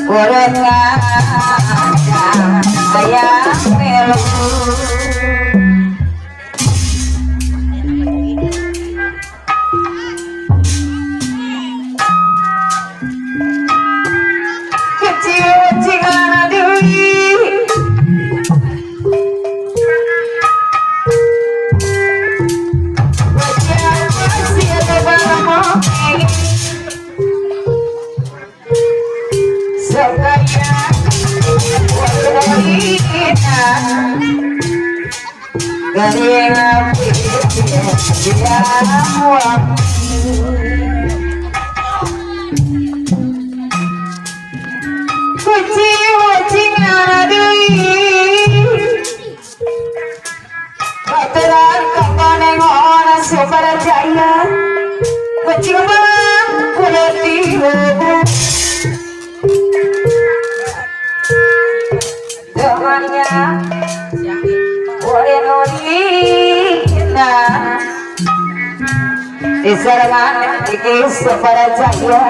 Urut ngajak hayang melu. Kecil-kecilan deui Jaya Kucing Diserangan iki Jaya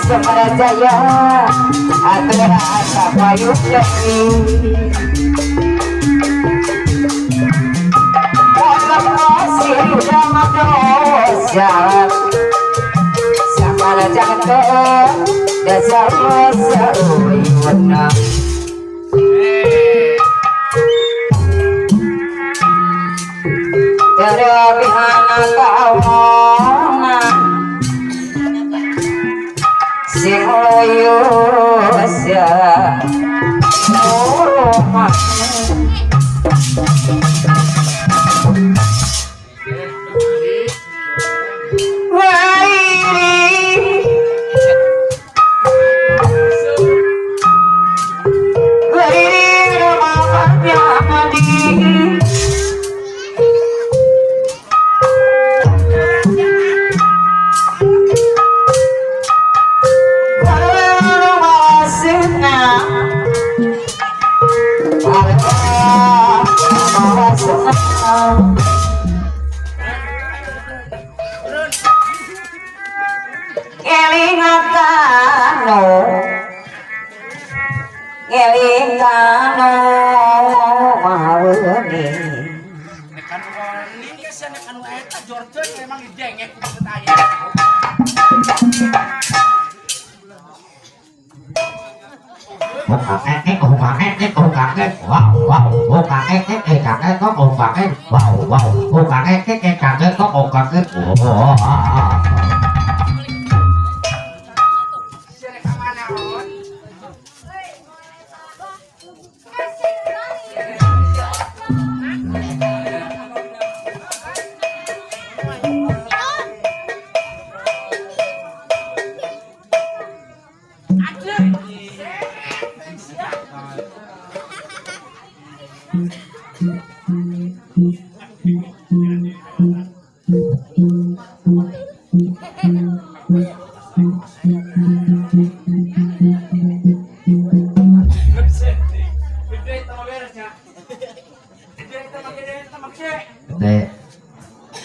aturan Jaya aturan kapayun deui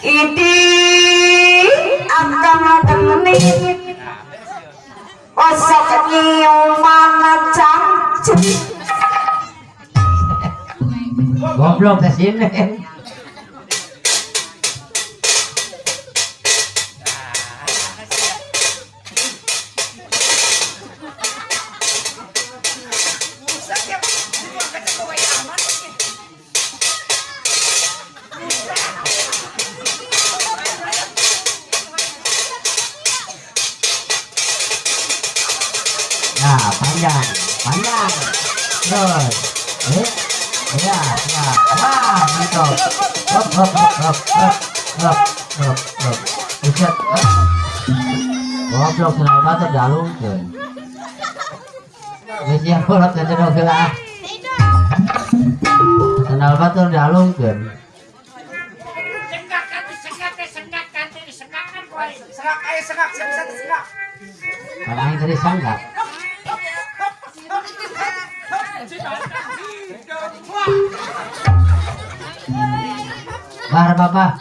Idi akang tenit osok nyiuman cangcut goblok ke sini. Nah, panjang, panjang. Terus. Ya, ya. Wah, mantap. Hop, hop, hop, hop, hop, hop, hop, hop. Buset. Goblok sendal batur dialungkeun. Geus sia kolot teh cedok heula. Sendal batur dialungkeun. Sengak ayo sengak, siap bisa sengak. Kan aing tadi sanggap. Bar bapak.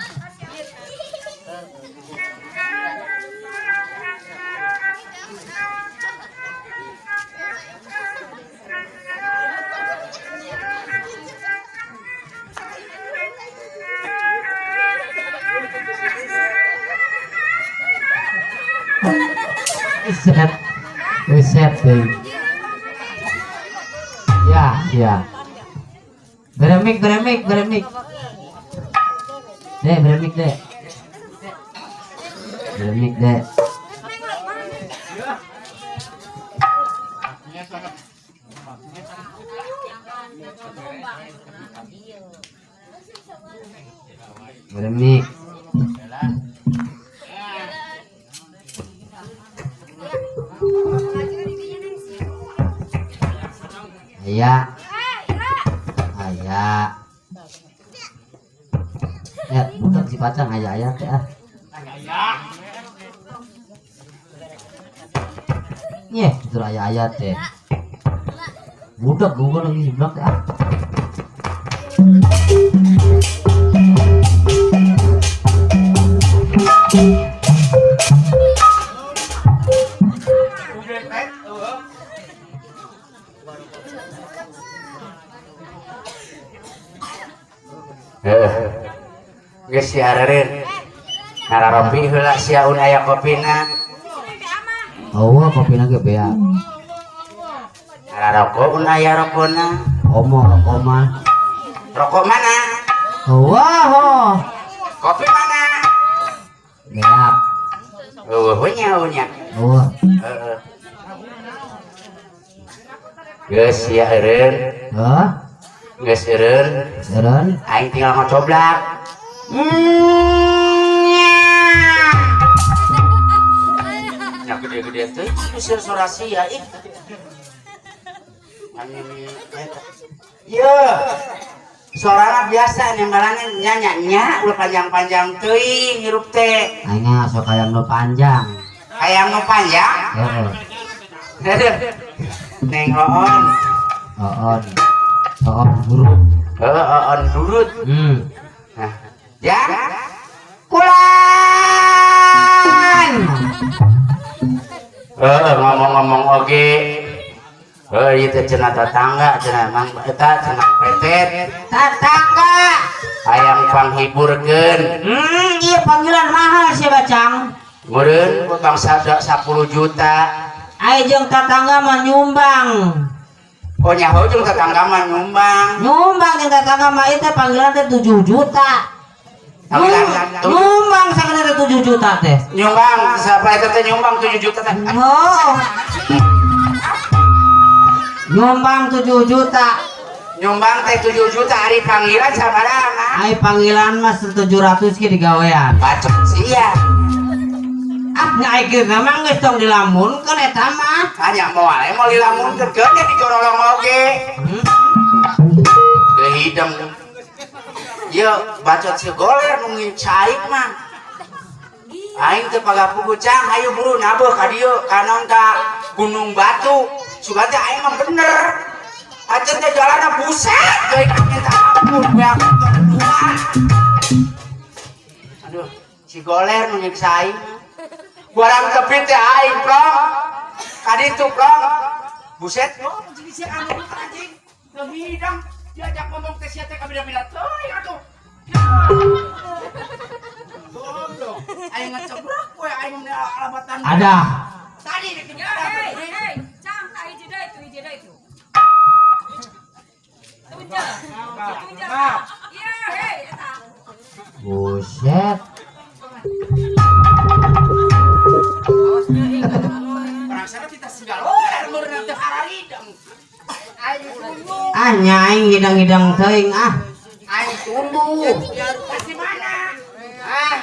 Buset. Buset deh. Ya, ya. Beremik, beremik, beremik. Dek, beremik, dek. Beremik, dek. Beremik. Aya. Aya. Ya, budak si pacang aya aya teh ah. Nyeh, itu aya aya teh. Budak gua lagi sebelah teh ah. Geus sia areureun. Ngararopi heula sia un aya kopina. Eueuh kopina ge beak. Ngararoko un aya rokona. Omo rokok mah. Rokok mana? Eueuh. Kopi mana? Beak. Eueuh nya eueuh nya. Eueuh. Heeh. Geus sia eureun. Hah? Geus eureun. Eureun. Aing tinggal ngocoblak. Ya gede-gede teh usir suara sia ih. Ye. Sorana biasa nembalannya nya nya ulah panjang-panjang teuing hirup teh. Aing sok hayang nu panjang. Hayang nu panjang? Heeh. Neng oon. Oon. Oon burut. Heeh, oon burut. Nah, ya. Kulan. Heeh, ngomong-ngomong oge. Heuh, ieu teh cenah tetangga, cenah mang eta cenah petet. Tetangga hayang panghiburkeun. Ieu panggilan mahal sia bacang. Meureun bangsa 10 juta. Ai jeung tetangga mah nyumbang. Oh nyaho jeung tetangga mah nyumbang. Nyumbang jeung tetangga mah ieu teh panggilan teh 7 juta. Nyumbang sakana teh 7 juta teh. Nyumbang siapa eta teh nyumbang 7 juta teh. Oh. Nyumbang 7 juta. Nyumbang teh 7 juta ari panggilan sabaraha? Ai panggilan mah 700 ge digawean. Bacot sia. Ah nya ai geus mah geus tong dilamunkeun eta mah. Hanya moal moal dilamunkeun keun ge digorolong oge. Geus hideng. Ye bacot si goler nu ngicaik mah. Aing teu pagapugu cang hayu buru nabeuh ka dieu ka naon ka Gunung Batu. Sugan teh aing mah bener. Aceun teh jalanna buset deui minta ampun beak kedua. Aduh, si goler nu nyiksa aing. Barang tepi teh aing plong. Ka ditu plong. Buset, oh si anu anjing. Teu hidang diajak ngomong teh sia teh kabida-bida teuing atuh. Goblok. Aing ngecebrek we aing alabatan. Ada. Tadi dikejar. Hei, hei, cang tak hiji deui tu, hiji deui tu. Tunjel. Tunjel. Iya, hei eta. Buset. Perasaan kita segala. Baturna teu hararidem. Aing tunduh. Ah nyaing hidang-hidang teuing ah. Aing tunduh. Pasti mana? Ah,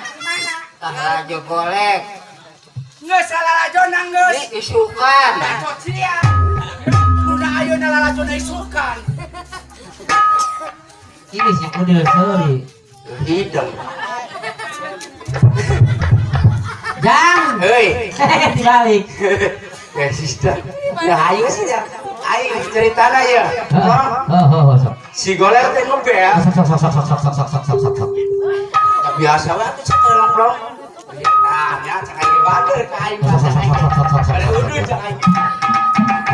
tah laju golek. Geus salalajona geus. Isukan. Bacot sia. Udah ayeuna lalajona isukan. Ini si kudil seuri. Hideng. Jang. Heuy. Dibalik. Ya sister. Ya ayo sih ya. Ayo ceritana ya. Oh, oh, oh, sok. Si goler teh ngebel. Sok, sok, sok, sok, sok, sok, sok, sok, sok, sok, sok. Ya biasa we atuh cek lomplong. Nah, nya cek aing bager ka aing. Sok, sok, sok, sok, sok, sok, sok, Bade sok, udud cek aing.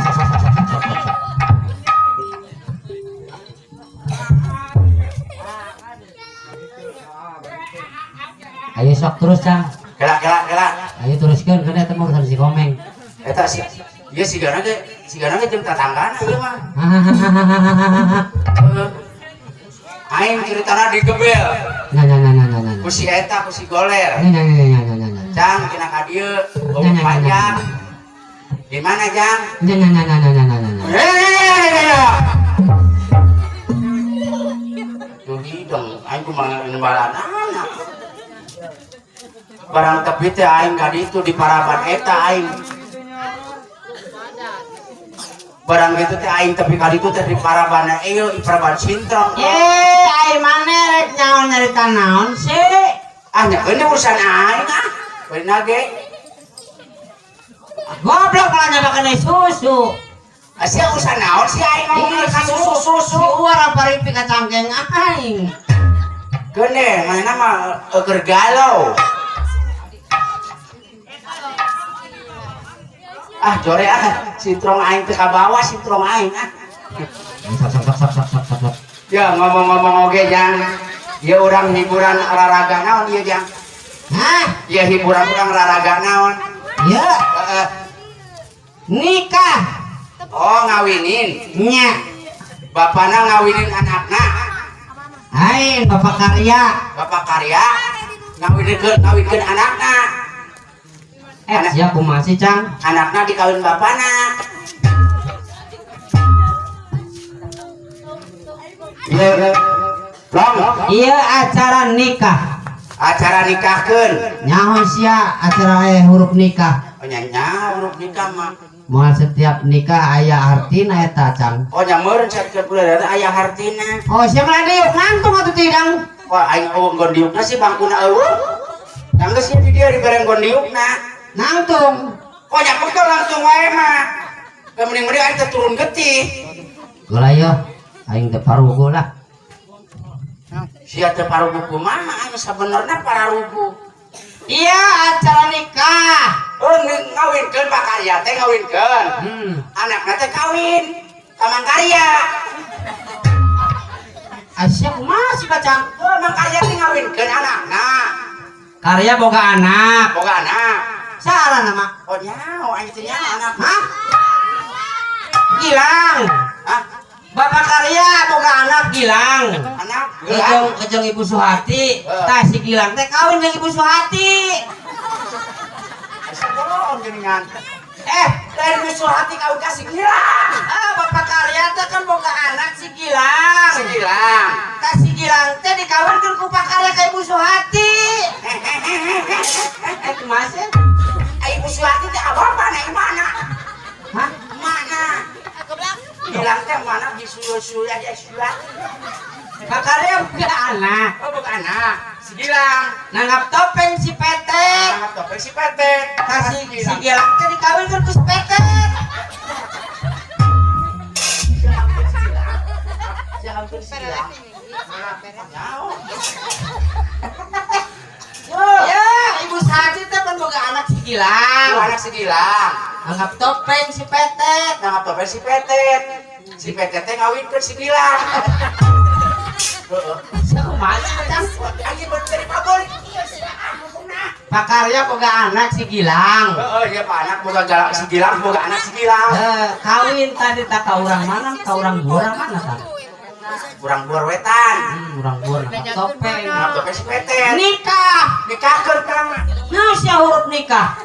Sok, sok, sok, sok, sok, sok, sok. Ayo sok terus, Cang. Kela kela kela. Ayo teruskeun kana eta mah urusan si Komeng. Eta si ieu sigana ge jeung tatanggana ieu mah. Hahaha. Heeh. Aing ceritana digebel. Nya nya nya nya nya nya. Ku si eta ku si goler. Nya nya nya nya nya nya nya. Jang kena ka dieu, bau panjang. Gimana, Jang? Nya nya nya nya nya nya nya nya. Tuh hidung, aing kumaha nembalan anak. Barang tepi teh aing ka ditu di paraban eta aing. Barang gitu teh aing tepi ka ditu teh di paraban ieu, di paraban sintrong. Eh, aing mane rek nyaon nyarita naon sih? Ah, nya keun urusan aing ah. Beuna ge. Goblok lah nyabakeun susu. Sia urusan naon sih aing ngomong ka susu-susu. Si uar apa ripi ka cangkeng aing. Keun manehna mah keur galau. Ah jore ah, sintrong aing teu kabawa sintrong aing ah. Sok sok sok sok sok sok sok. Ya ngomong-ngomong oge Jang. Ieu urang hiburan raraga naon ieu Jang? Hah? Ieu hiburan urang raraga naon? Ieu Heeh. nikah. Oh ngawinin. Nya. Bapana ngawinin anakna. Aing bapak karya. Bapak karya ngawinkeun anakna. Eh, sia kumaha sih, Cang? Anakna dikawin bapana. Ieu long. Ieu acara nikah. Acara nikahkeun. Nyaho sia acara huruf nikah. Oh nya nya huruf nikah mah. Moal setiap nikah aya hartina eta, Cang. Oh nya meureun setiap bulan aya hartina. Oh sia mah diuk nangtung atuh tidang. Wah aing eueuh nggon diukna sih bangkuna eueuh. Yang geus di dieu dibere nggon diukna. Nangtung. Oh nya betul langsung wae mah. Geus mending-mending aing teh turun getih. Geula yeuh, aing teh parugu lah. Sia teh parugu kumaha aing sabenerna pararugu. Iya acara nikah. Oh ngawinkeun Pak Karya teh ngawinkeun. Anakna teh kawin ka Mang Karya. Asia kumaha sih Bacang? Oh Mang Karya teh ngawinkeun anakna. Karya boga anak. Boga anak. Salah nama. Oh nyaho aing teh nyaho anak. Hah? Gilang. Hah? Bapak Karya boga anak Gilang. Anak Gilang. Kejeng Ibu Suhati. Tah si Gilang teh kawin jeung Ibu Suhati. Asa bohong geuningan. Eh, lain Ibu Suhati kawin ka si Gilang. Ah, Bapak Karya teh kan boga anak si Gilang. Si Gilang. Tah si Gilang teh dikawinkeun ku Pak Karya ka Ibu Suhati. Eh, kumaha sih? Ibu Suhati teh apa mana mana? Hah? Mana? Gilang teh mana di suyo-suyo aja Suhati. Pak Karya boga anak. Oh, boga anak. Si Gilang. Nanggap topeng si Petet. Nanggap topeng si Petet. Tah si Gilang teh dikawinkeun ku si Petet. Si Gilang. Ya, Ibu Suhati teh kan boga anak si Gilang. Boga anak si Gilang. Nanggap topeng si Petet. Nanggap topeng si Petet. Si Petet teh ngawinkeun si Gilang. Kumaha sih, Kang? Anjing baru dari pabrik. Iya, sih, ah, ngomongna. Pak Karya boga anak si Gilang. Heeh, iya Pak anak boga galak si Gilang, boga anak si Gilang. Kawin tadi tak ka urang mana, ka urang buor mana, Kang? Urang buor wetan. Urang buor nanggap topeng. Nanggap topeng si Petet. Nikah. Nikahkeun, Kang. Nah, sia huruf nikah.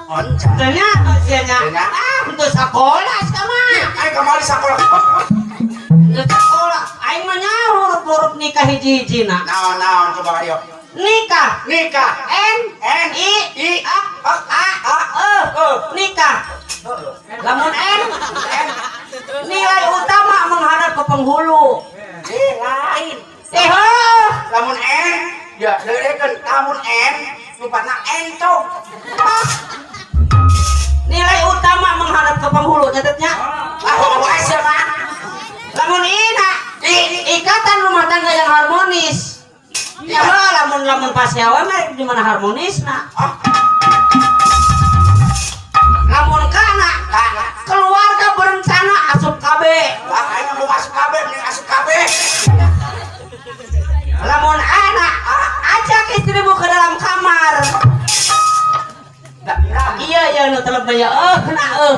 Oncan. Ternyata sia nya. Teu nyaho. Ah, untuk sekolah sama. Aing kamari sakola. Untuk sekolah aing mah nyaho huruf-huruf nikah hiji-hijina. Naon naon coba ayo. Nikah. Nikah. N N I I A A A A E. Nikah. Lamun N, N nilai utama menghadap ke penghulu. Eh, lain. Eh, heuh. Lamun N ya dengerin lamun N lupatna entok. Ah. Nilai utama menghadap ke penghulu nyatetnya. Ah, wae sia mah. Lamun ina, I ikatan rumah tangga yang harmonis. Ya heuh, lamun lamun pasewa mah di mana harmonisna. Ah, Lamun kana, kana. Keluarga berencana asup KB. Ah, aing mau asup KB, mending asup KB. Lamun anak, ajak istrimu ke dalam kamar. Da pirang. Iya iya nu telep ya, eh kena eh.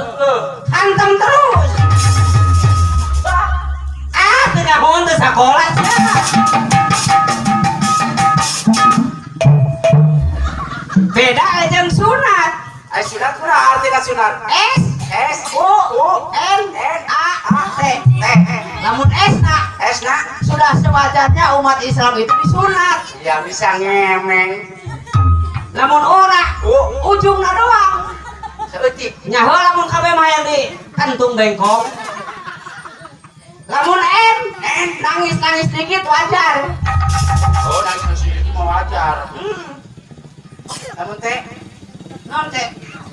Hantam terus. Ah, teu nyahoan teu sakola sia. Beda jeung sunat. Ai sunat kumaha artina sunat? S S U U N N A T. T Lamun S na S na sudah sewajarnya umat Islam itu disunat. Ya bisa ngemeng. Lamun U na U ujungna doang. Saeutik. Nyaho lamun kabeh mah hayang di kantung bengkok. Lamun N, N nangis-nangis dikit wajar. Oh, nangis sedikit mah wajar. Lamun T Non teh.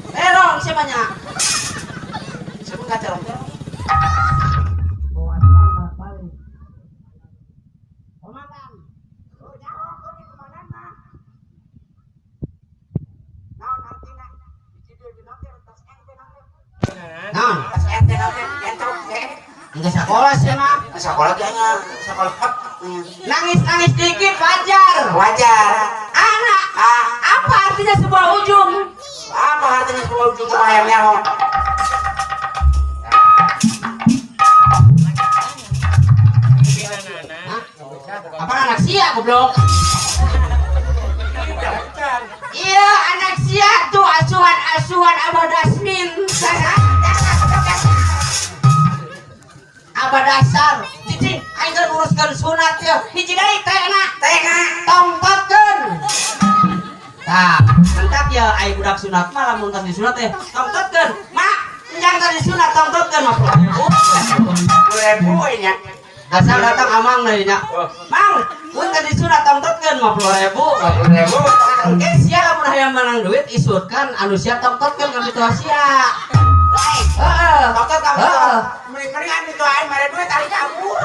Terong siapanya? sebut ka terong. Naon? Tas N teh naon teh? Entok teh. Enggak sekolah sih mah. Sekolah kayaknya sekolah hot. Nangis-nangis dikit wajar. Wajar. Anak, Ah, apa artinya sebuah ujung? apa artinya sebuah ujung kumaha yang nyaho? Hah? Apa anak sia goblok? Iya, anak sia tuh asuhan-asuhan Abah Dasmin. Abah dasar. Cicing, aing keur nguruskeun sunat ya. Hiji deui teh na. Teh na. Tongtotkeun. Tah, mantap ya aing budak sunat mah lamun tos disunat teh tongtotkeun. Mak, enjang tos disunat tongtotkeun mah. 20.000 nya. Asal datang amang deui nya. Mang, mun teh disunat tongtotkeun 50.000. 50.000. Engke sia lamun hayang menang duit isurkan anu sia tongtotkeun ka mitoha sia. Heeh. Tongtot kamu Heeh. mending anu itu aing mere duit tarik kabur.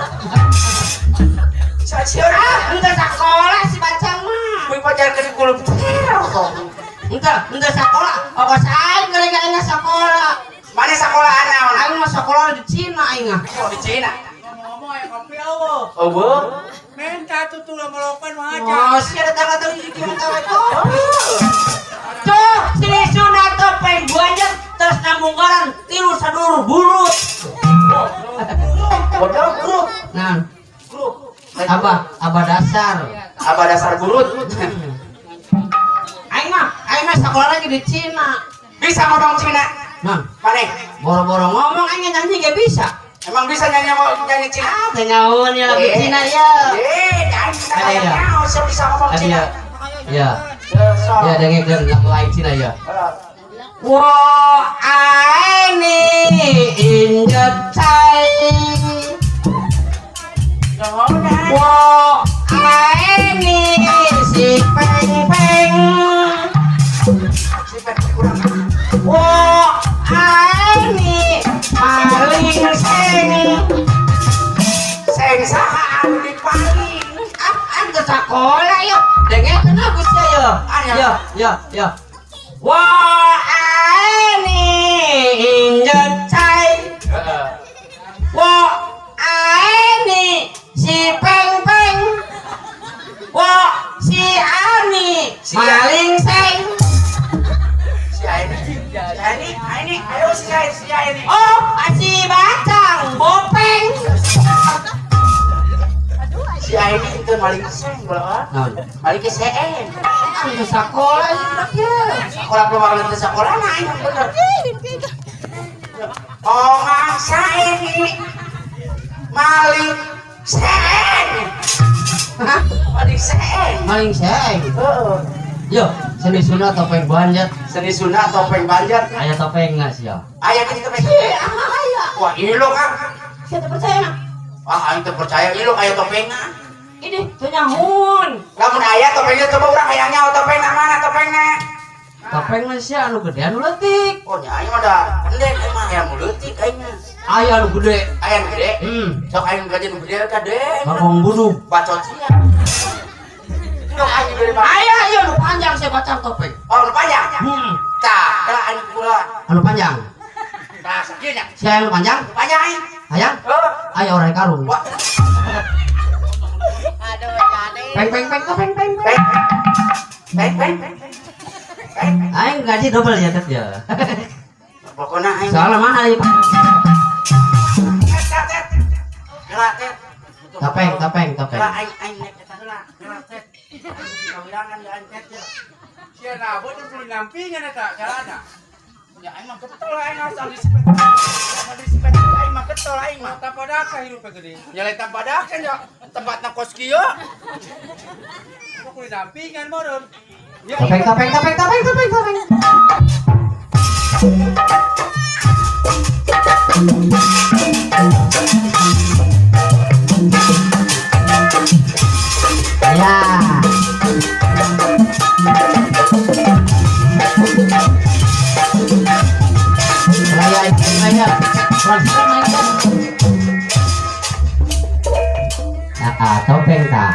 Sieun. Ah, henteu sakola si bacang mah. Kuy pajarkeun kulub. Henteu, henteu sakola. Ongkos aing gara-gara aing sakola. Mana sekolahan naon? Aing mah sekolah di Cina aing mah. Oh, di Cina. Ngomong ya kopi eueuh. Oh, bu. Minta tuh tulang melopan mah aja. Oh, sia datang-datang di kieu tawe tuh. Si sunat topeng buanjat terus namunggaran tilu sadur burut. Bodoh grup. Nah, Grup. apa? Apa dasar? Apa dasar burut? Aing mah sekolah lagi di Cina. Bisa ngomong Cina? Nah, Mana? boro-boro ngomong aing nyanyi gak bisa. Emang bisa nyanyi mau nyanyi Cina? Ah, teu nyahoan ya lagu Cina ya. Eh, aing Cina Ada ya? nyaho, siapa bisa ngomong Ada Cina? ya. Ya. Sok. Ya dengekeun lagu aing Cina ya. Eh, 我爱你音乐菜，我爱你是平平，我爱你maling seng. Seng saha anu dipaling? Apaan ke sekolah yuk? Dengekeun lagu sia yo. Yo yo yo. 我爱你音乐菜。 Heeh. 我爱你是平平，我是爱你maling seng. Si Aini, si Aini, Aini, ayo si Aini, si Aini. Oh, si bacang bopeng. Si Aini itu maling seng, bola. Naon? Maling ke seen. Anu sakola ieu budak ieu. Sekolah keluar dari sekolah nah aing bener. Oh masa ini maling seng. Hah? Maling seng. Maling seng. Heeh. Yo, seni Sunda topeng banjet. Seni Sunda topeng banjet. Aya topeng nggak sih ya? Aya gitu topeng. Aya. Wah, ini lo Kang. Saya tak percaya mah. Wah, aing teu percaya ini lo aya topengna. Ini teu nyahun. Lamun aya topengnya coba urang hayang nyaho topengna mana topengna. Topeng mah sia anu gede anu leutik. Oh, nya aing mah da endek aing mah hayang nu leutik aing mah. Aya anu gede. Aya nu gede. Sok aing gaji nu gede ka de. Bagong budug. Bacot sia. Sok aing gede banget. Aya ieu anu panjang saya baca topeng. Oh, nu panjang. Tah, kala aing kula. Anu panjang. Tah, sakieu nya. Sia anu panjang? Nu panjang aing. Hayang? Heuh. Aya orang karung. Wah. Peng peng peng peng peng peng. Peng peng peng. Peng. Aing gaji double ya tet ya. Pokokna aing. Soalnya mahal ya. Tet tet. Heula tet. Topeng topeng topeng. Heula aing aing nek eta heula. Heula tet. Kawirangan aing tet ya. Sia nabot teh kudu nyampingan eta carana. Ya aing mah getol aing asal disipet. Disipet aing mah getol aing mah. Tapadaka hirup teh gede. Ya lain tapadaka nya tempatna kos kieu. Kok kudu nyampingan meureun. Topeng topeng topeng topeng topeng topeng. Ya. Raya raya. Ah, topeng ta.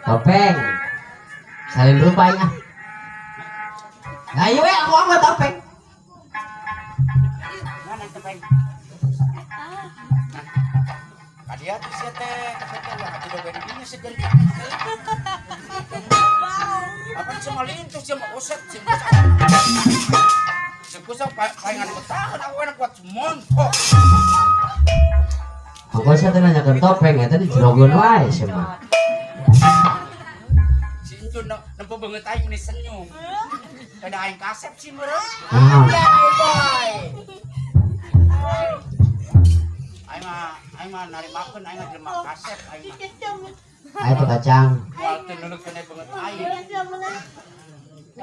Topeng. Salin rupa ah. Nah, iya we aku angkat topeng. Mana topeng? Kadia tuh sia teh, sia teh lah atuh doge di dinya sejen. Apa cuma lintus sia mah oset sia. Sia kusap palingan betah aku enak kuat montok. Aku sia teh nanyakeun topeng eta dijerogeun wae sia mah. Si Encun nempo beungeut aing meni senyum. Kada aing kasep sih meureun. Naon? Aing mah aing mah narimakeun aing mah jelema kasep aing mah. Aing teh kacang. Moal teu nuleukeun beungeut aing.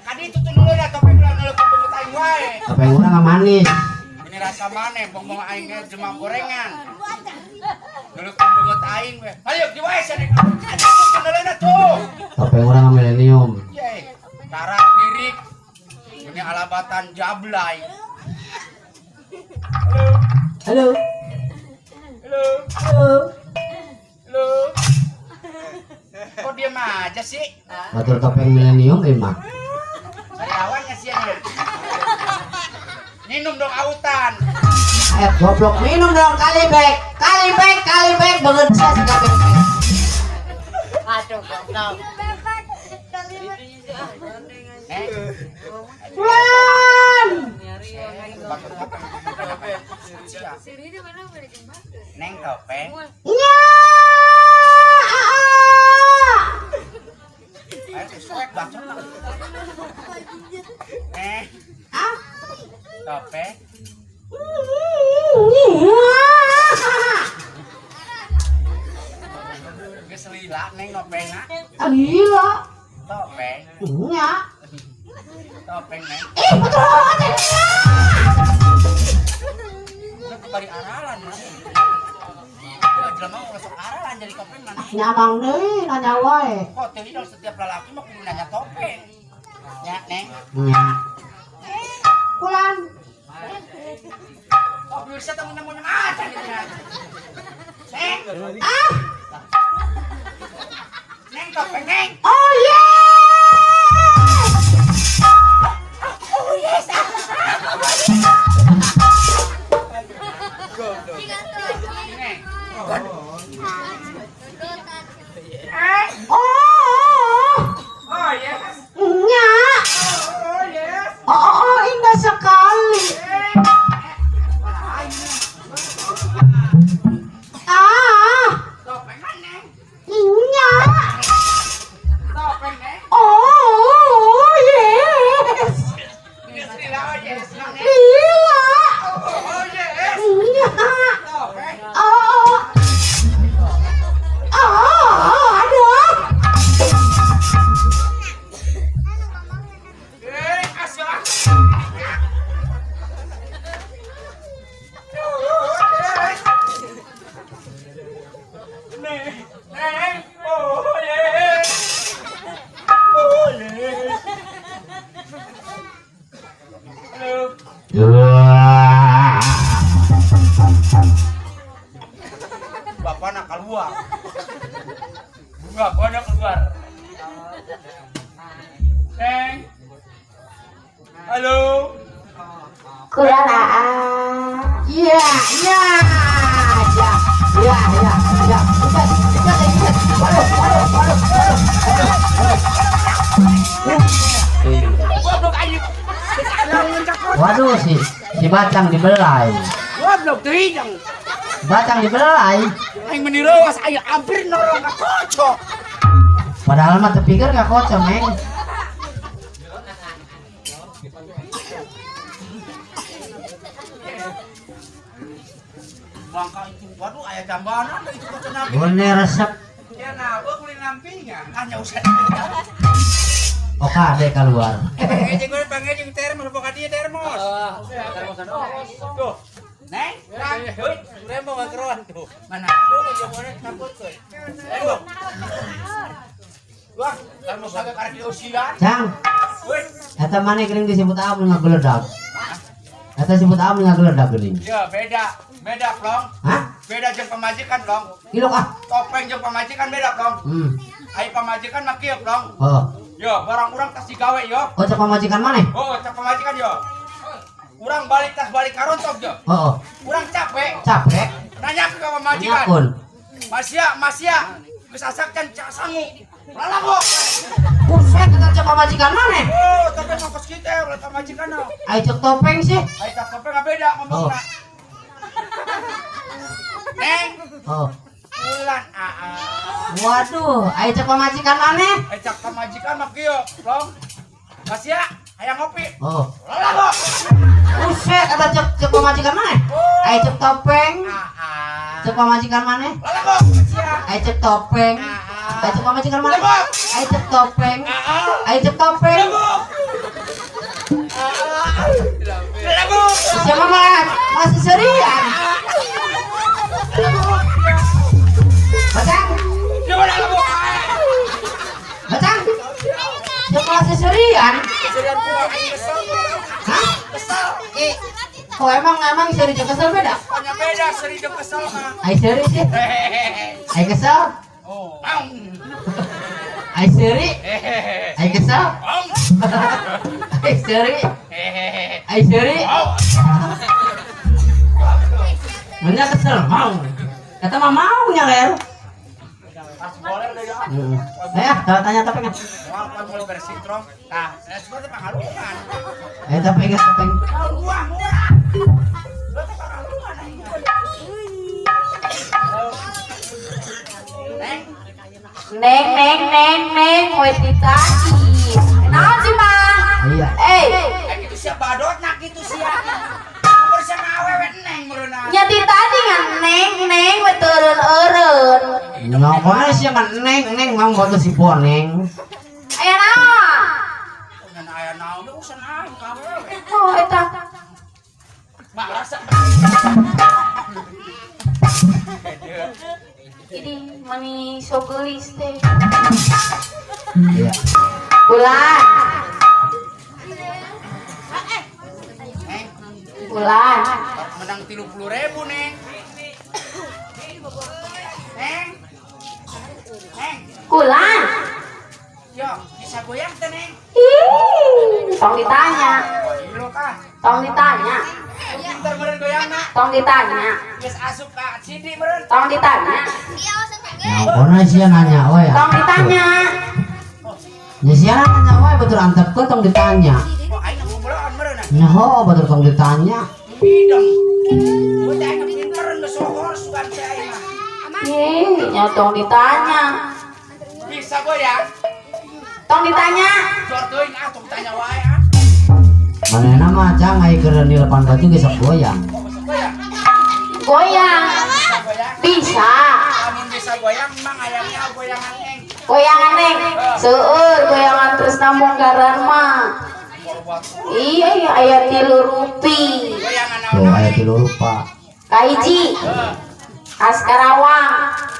Kadi itu tuh nuleukeun topeng ulah nuleukeun beungeut aing wae. Topeng urang mah manis. Ini rasa maneh bongbong aing ge jelema gorengan. Nuleukeun beungeut aing we. Hayu di wae sia nuleukeun tuh. Topeng urang mah milenium. Ye, karak lirik. Ini alabatan jablay. Halo. Halo. Halo. Halo. Kok diam aja sih? Batur topeng milenium ieu mah. Sariawan sia nya. Minum dong autan. Ayo goblok minum dong kalibek. Kalibek, kalibek beungeut sia si kabeh. Aduh, goblok. Bulan. Neng topeng. Nya. Ayo suek bacot lah. Ah. Topeng. Geus lila neng topengna. Ah, gila. Topeng. Nya. Topeng neng. Eh, betul aja. Itu bari aralan mah. Jelema mah masuk aralan jadi topeng mana? Nyamang deui nanya wae. Kok teu dong setiap lelaki mah kudu nanya topeng. Nya neng. Nya. Bulan. Oh, biasa temen-temen aja gitu ya. Neng. Ah. Neng topeng neng. Oh yeah. Oh yes. Neng. Oh. Oh yes. Nya. Oh yes. Wah. Bapakna keluar. Bapakna keluar. Neng. Halo. Kurang aa. Iya, iya, iya, iya, iya, iya. Cepat, cepat, cepat. Waduh, waduh, waduh, waduh, waduh. Goblok anjing. Waduh, si Bacang dibelai. Goblok teuing. Bacang dibelai. Aing meni reuas aing hampir norong ka kocok. Padahal mah tepikir ka kocok, Meng. Bangka itu, waduh aya jambanan itu kocok nabi. Bone resep. Ya nah, gua kulit nampingan. Hanya usah. Oka deh keluar. Pangejeng gue pangejeng termos buka dia termos. Tuh. Neng, heuy, urang mau ngakeroan tuh. Mana? Tuh jamuannya campur tuh. Ayo. Wah, termos agak karek diusian. Cang, Heuy. eta maneh geuning disebut aam ngageledag. Eta sebut aam ngageledag geuning. Ya, beda. Beda, Plong. Hah? Beda jeung pamajikan, Plong. Ilok ah. Topeng jeung pamajikan beda, Plong. Ai pamajikan mah kieu, Plong. Oh. Yo, barang urang tas digawe yo. Oh, cek pamajikan maneh? Oh, cek pamajikan yo. Urang balik tas balik karontok yo. Oh, oh. Urang capek. Capek. Nanya ke pamajikan. Nyakun. Masya, masya. Geus asak can cak sangu. Lalabok. Buset, eta cek pamajikan maneh? Oh, tapi mah kos kita ulah pamajikan no. Ai cek topeng sih. Ai cek topeng nggak beda ngomongna. Oh. Neng. Oh. Bulan aa. Waduh, ai cek pamajikan maneh? Ai cek pamajikan mah kieu, Plong. Masya, hayang ngopi. Oh. Lalabok. Buset, eta cek pamajikan maneh? Oh. Ai cek topeng. Aa. Cek pamajikan maneh? Lalabok, masya. Ai cek topeng. Aa. Ai cek pamajikan maneh? Lalabok. Ai cek topeng. Aa. Ai cek topeng. Lalabok. Aa. Lalabok. Siapa malah masih serian? Bacang. Siapa lalabok? Bacang. Siapa masih serian? Serian kumaha aing kesel. Hah? Kesel. Kok emang seri jeung kesel beda? Hanya beda seri jeung kesel mah. Ai seri sih. Hehehe. Ai kesel. Oh. Aung. Ai seri. Hehehe. Ai kesel. Aung. Ai seri. Hehehe. Ai seri. Aung. Mana kesel mau. Kata mah maunya ler. Pas boleh deh ya. Heeh. Eh, tanya topeng. Moal kan mulai bersih trong. Tah, saya sebenarnya pangalungan. Eh, topeng topeng. Gua murah. Lu teh pangalungan aing. Neng, Neng neng neng neng we ditagi. Naon sih mah? Iya. Eh, eh gitu sia badot nak gitu sia. Nomor sia awewe neng meureunna. nya ditadi ngan neng neng we teureun eureun. Ngokona sia kan neng neng mau boto si boneng. Aya naon? Ngan aya naon deui urusan aing ka awewe. Oh eta. Mak rasa. Ini mani so geulis teh. Iya. Bulan. Neng, Bulan. menang 30.000 neng. Neng. Neng, Kulan. yo bisa goyang teh neng. Ih, tong ditanya. Gila kah? Tong ditanya. Pinter meureun goyangna. Tong ditanya. Geus asup ka CD meureun. Tong ditanya. Ngokona sia nanya we. Tong ditanya. Ya sia nanya we betul antepkeun tong ditanya. Oh, aing ngomongloan meureun. Nyaho betul tong ditanya. Hidung. Gua teh aing pinter geus sohor sugan teh aing mah. Ih, nya tong ditanya. Bisa goyang. Tong ditanya. Jor teuing ah tong tanya wae ah. Manehna mah cang ai keur nilepan baju geus sok goyang. Oh, bisa goyang. Goyang. Bisa goyang. Bisa. Lamun bisa goyang mang ayamnya goyangan neng. Goyangan neng. Seueur goyangan terus namonggaran mah. Iya, iya aya 3 rupi. Goyangan Tuh naon aya neng? 3 rupa. Kahiji. Heeh. Khas Karawang.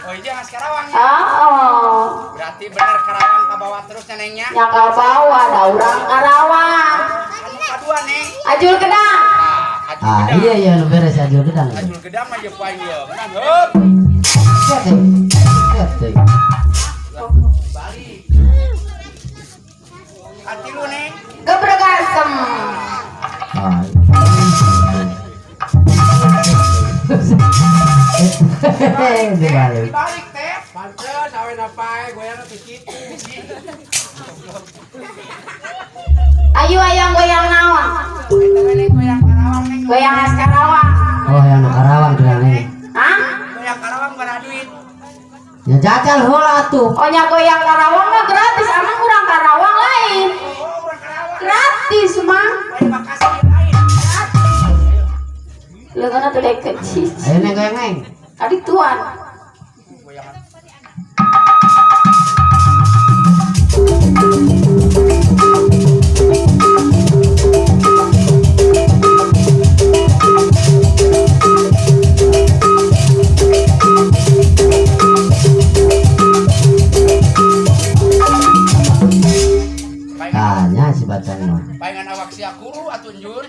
Oh iya khas Karawang. Oh, Berarti bener Karawang ka bawah terus nya nengnya. nya ka bawah da urang Karawang. Anu kadua neng. Ajul kedang. Nah, Ah iya iya nu beres ajul gedang. Ajul gedang mah jeung paing ieu. Menang heup. Siap teh. Siap teh. Balik. Katilu Neng. Gebreg asem. Ah. Dibalik. Dibalik teh. Pantes awe napae goyang teh kitu. Ayo ayang goyang naon? Eta we Neng goyang Karawang Neng. Goyang khas Karawang. Oh yang nu Karawang geura Neng. Hah? Goyang Karawang bara duit. Ya jajal heula atuh. Oh nya goyang Karawang mah gratis, amang urang Karawang lain. Oh, urang Karawang. Gratis mah. Lain Bekasi lain. Leungeunna teh deket cici. Ayo Neng goyang Neng. Adik tuan. Goyangan. Tanya si bacang mah. Palingan awak sia kuru atuh Njun.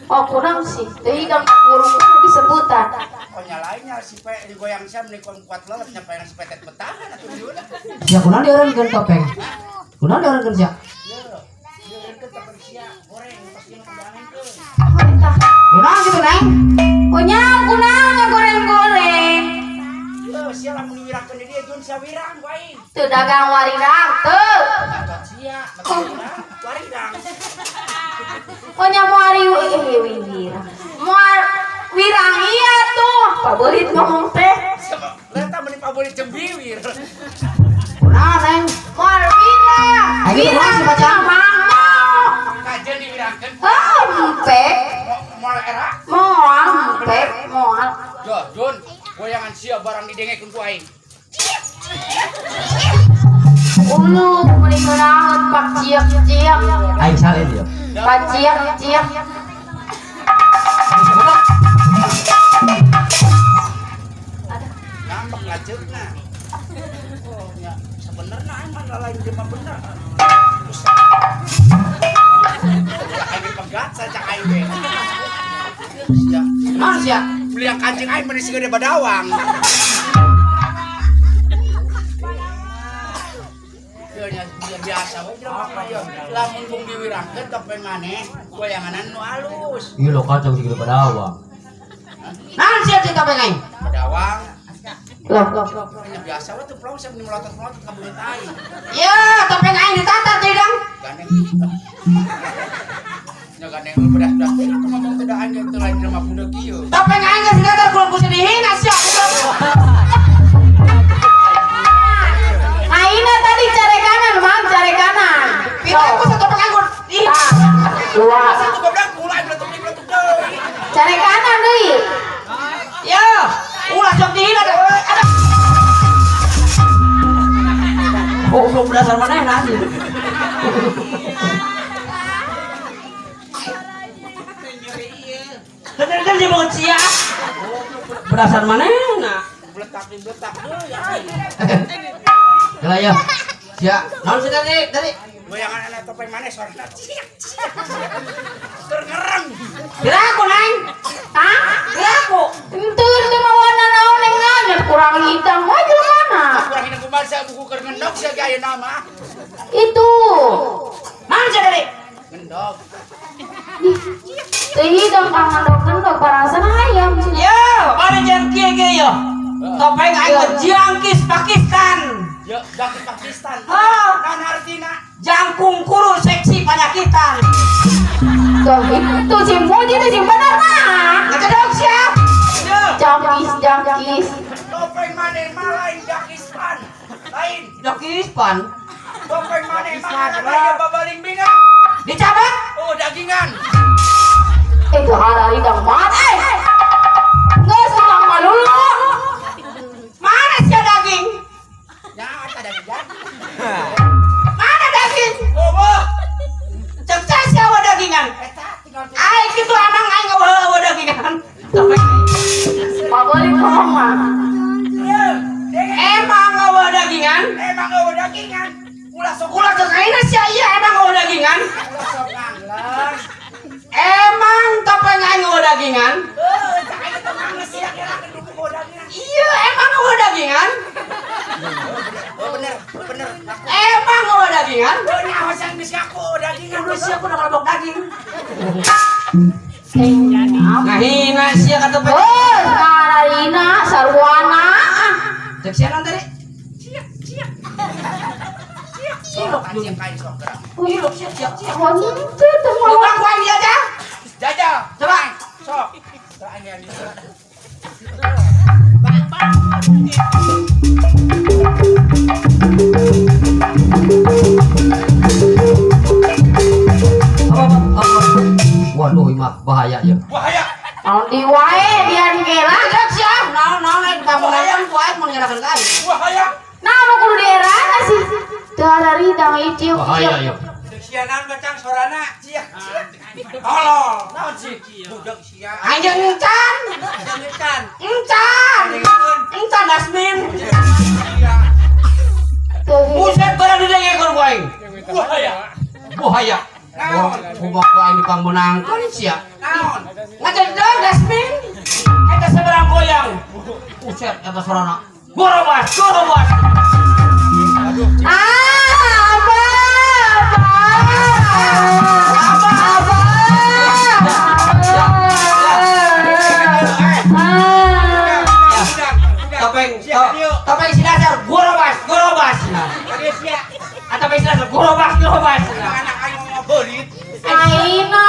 Oh kurang sih, teu hidang kuru-kuru disebutan. Oh nyalainnya si pe digoyang sia meni kon kuat lelet nya palingan si petet betahan atuh Njun. Sia kunaon dioreunkeun topeng? Kunaon dioreunkeun sia? Ieu, dioreunkeun topeng sia goreng pas ieu kudanengkeun. Apa eta? Kunaon kitu Neng? Oh nya kunaon nya goreng-goreng. Ieu sia lamun diwirangkeun di dieu Jun sia wirang ku aing. Teu dagang warirang teu. Bacot sia, bacot wirang, warirang. Oh nya moal wirang. Moal wirang iya tuh. Pabelit ngomong teh. Eta meni pabelit jeung biwir. Kunaon Neng? Moal wirang. Ayo, kunaon si bacang? Mangga. Kajeun diwirangkeun. Oh, empek. Moal era. Moal empek, moal. Yo, Jun, goyangan sia barang didengekeun ku aing. Ulu meni kunaon pak ciak-ciak. Aing salin ieu. Pak ciak-ciak. Ngambek ngajeukna. Oh, nya sebenarnya aing mah lain jelema bener. Aing pegat saja aing teh. Sia, Naon sia? beli yang kancing aing meni segede badawang. Ieu nya biasa we jelema mah ieu. Lamun bung diwirangkeun topeng maneh goyanganan nu halus. Ieu lo kacang segede badawang. Naon sia teh topeng aing? Badawang Loh, nya biasa we teu plong sia meni melotot-melotot ka beungeut aing. Ya, topeng aing ditatar teh dang. Gandeng. Nya gandeng lu bedas-bedas teh atuh ngomong teh da aing teh lain jelema budak ieu. Topeng aing geus ditatar kurang kusi dihina sia. Aina tadi care kanan, Mang, care kanan. Pita ku topeng aing kur dihina. Dua. Satu goblok mulai beletuk-beletuk deui. Care kanan deui. Ya, ulah sok dihina teh. Ada. Oh, belum berdasar manehna anjing. Bener-bener dia banget sia. Berdasar manehna. Beletak beletak deui aing. Geula ya. Sia. Naon sih tadi? Tadi Goyangan anak topeng maneh sorana ciak ciak. Keur ngereng. Geraku Neng. Hah? Geraku. Henteu teu mawana naon neng naon kurang hidang wae jelema. Kurang hidang kumaha sia buku keur ngendog sia ge ayeuna mah. Itu. Naon sih tadi? Ngendog. Teu hidang kang ngendog-ngendog parasana hayam cenah. Yo, bari jeung kieu ge yo. Topeng aing mah jangkis Pakistan. Yo, jangkis Pakistan. Oh. Naon artina? Jangkung kuru seksi panyakitan. Tuh, itu sih muji itu sih bener mah. Ngecedok sia. Yo. Jangkis, jangkis. Topeng maneh mah lain Pakistan. Lain. Jangkis pan. Topeng maneh mah aya babaling bingan. Dicabut. Oh, dagingan. Itu halal hidang banget. Eh. Geus tukang malulu. Mana sia daging? Ya, eta dagingan. Mana daging? Oh, wah. Cek saya sia wa dagingan. Eta tinggal tuh. Aing kitu emang aing eueuh dagingan. Topeng Pabelit ngomong mah. emang eueuh dagingan? Emang eueuh dagingan. Ulah sok Ulah sok aing sia ieu emang eueuh dagingan. Kudu sia kudu kalebok daging. Ngahina sia ka topeng. Oh, kararina sarwana. Cek sia naon tadi? Cilok anjing kain sok gerak. Cilok sia sia sia. Henteu teh Coba ku aing diajar. Jajal. Coba. Sok. Aing dia. Apa apa? Waduh, mah bahaya ya. Bahaya. Naon di wae dian gela. Cek sia, naon naon aing pamungan ku aing mun nyerahkeun ka aing. Bahaya. Nah, nu kudu dierana sih. Teu hararida ieu. Bahaya ya. Sia naon bacang sorana? Sia. Tolol. Naon sih? Budak sia. Aing jeung encan. Encan. Encan. Encan Dasmin. Sia. Buset barang didengekeun ku aing. Bahaya. Bahaya. Naon? Kumaha ku aing dipangmeunangkeun sia. Naon? Ngajedeg Dasmin. Eta seberang goyang. Buset eta sorana. Gorobas, gorobas. Ah, apa? Apa? Apa? Ah. Topeng, topeng si dasar gorobas, gorobas. Ah, topeng si dasar gorobas, gorobas. Anak aing mau beulit. Aina.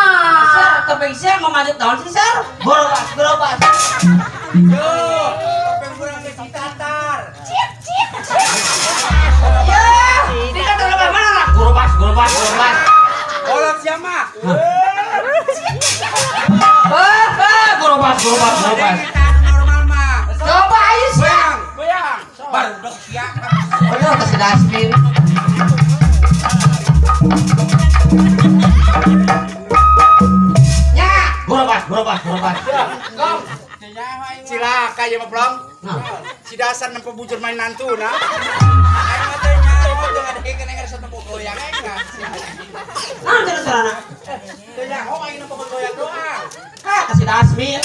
Sar, topeng sia mau maju tahun sih sar. Gorobas, gorobas. Yo, topeng urang geus ditatar. Ya, ditatar lebah mana lah? Gorobas, gorobas, gorobas. Kolot sia mah. Ah, ah, gorobas, gorobas, gorobas. Normal mah. Coba ayo sia. Goyang, goyang. Barudak sia. Aduh, ke si Dasmin. Ya, gorobas, gorobas, gorobas. Gong. Cilaka ya mah Plong. Nah, Si dasar nempo bujur main nantu nah. Aing mah teh nyaho teu ngadekeun aing resep nempo goyang aing mah. nah, terus sarana. Teu nyaho aing nempo goyang doang. Ah, ke si Dasmin.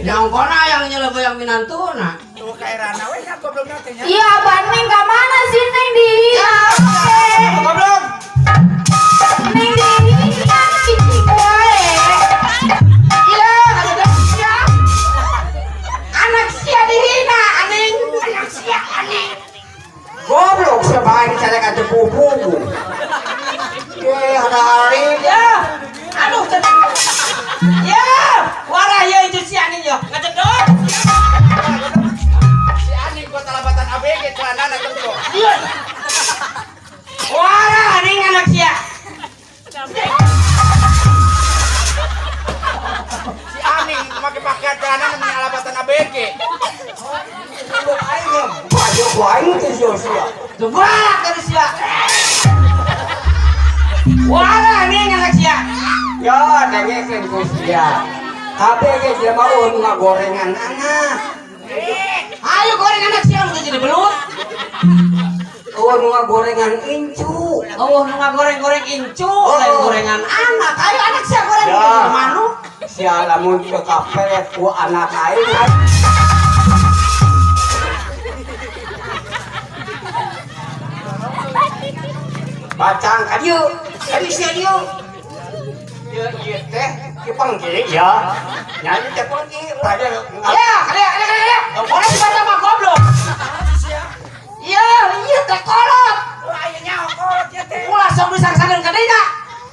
Yang kona yang nyelebo yang minantuna. Tuh kaerana we nya goblokna teh nya. Iya, Abah Neng ka mana sih Neng di? Goblok. Neng di cicik wae. Iya, ada sia. Anak sia dihina, aning. Anak sia aning. Goblok siapa aing dicalekan teu pupu. Eh, ada hari. Ya. Aduh, cedek. Ya, warah ya itu si aning ya. Ngecedok. Si aning gua talabatan ABG celanana tentu. Iya. Warah aning anak sia. Si aning make pakaian celana namanya alabatan ABG. Goblok aing mah. Baju aing teh sia-sia. Coba dari sia. Warah aning anak sia. Ya, dengekeun ku sia. Kabeh ge jelema eueuh nu ngagorengan anak. Ayo goreng anak sia mun jadi belut. Eueuh nu ngagorengan incu. Oh, nu ngagoreng-goreng incu, lain gorengan anak. Ayo anak sia goreng Ya. jadi manuk. Sia lamun teu kaperet ku anak aing. Bacang ka dieu. Kadi sia dieu. Ieu ieu teh ieu panggil ya. Nyanyi teh panggil pada Ya, kalian, kalian, kalian. Orang dibaca mah goblok. Iya, iya teh kolot. Wah, aya nyaho kolot ya teh. Ulah sok disangsakeun ka dinya.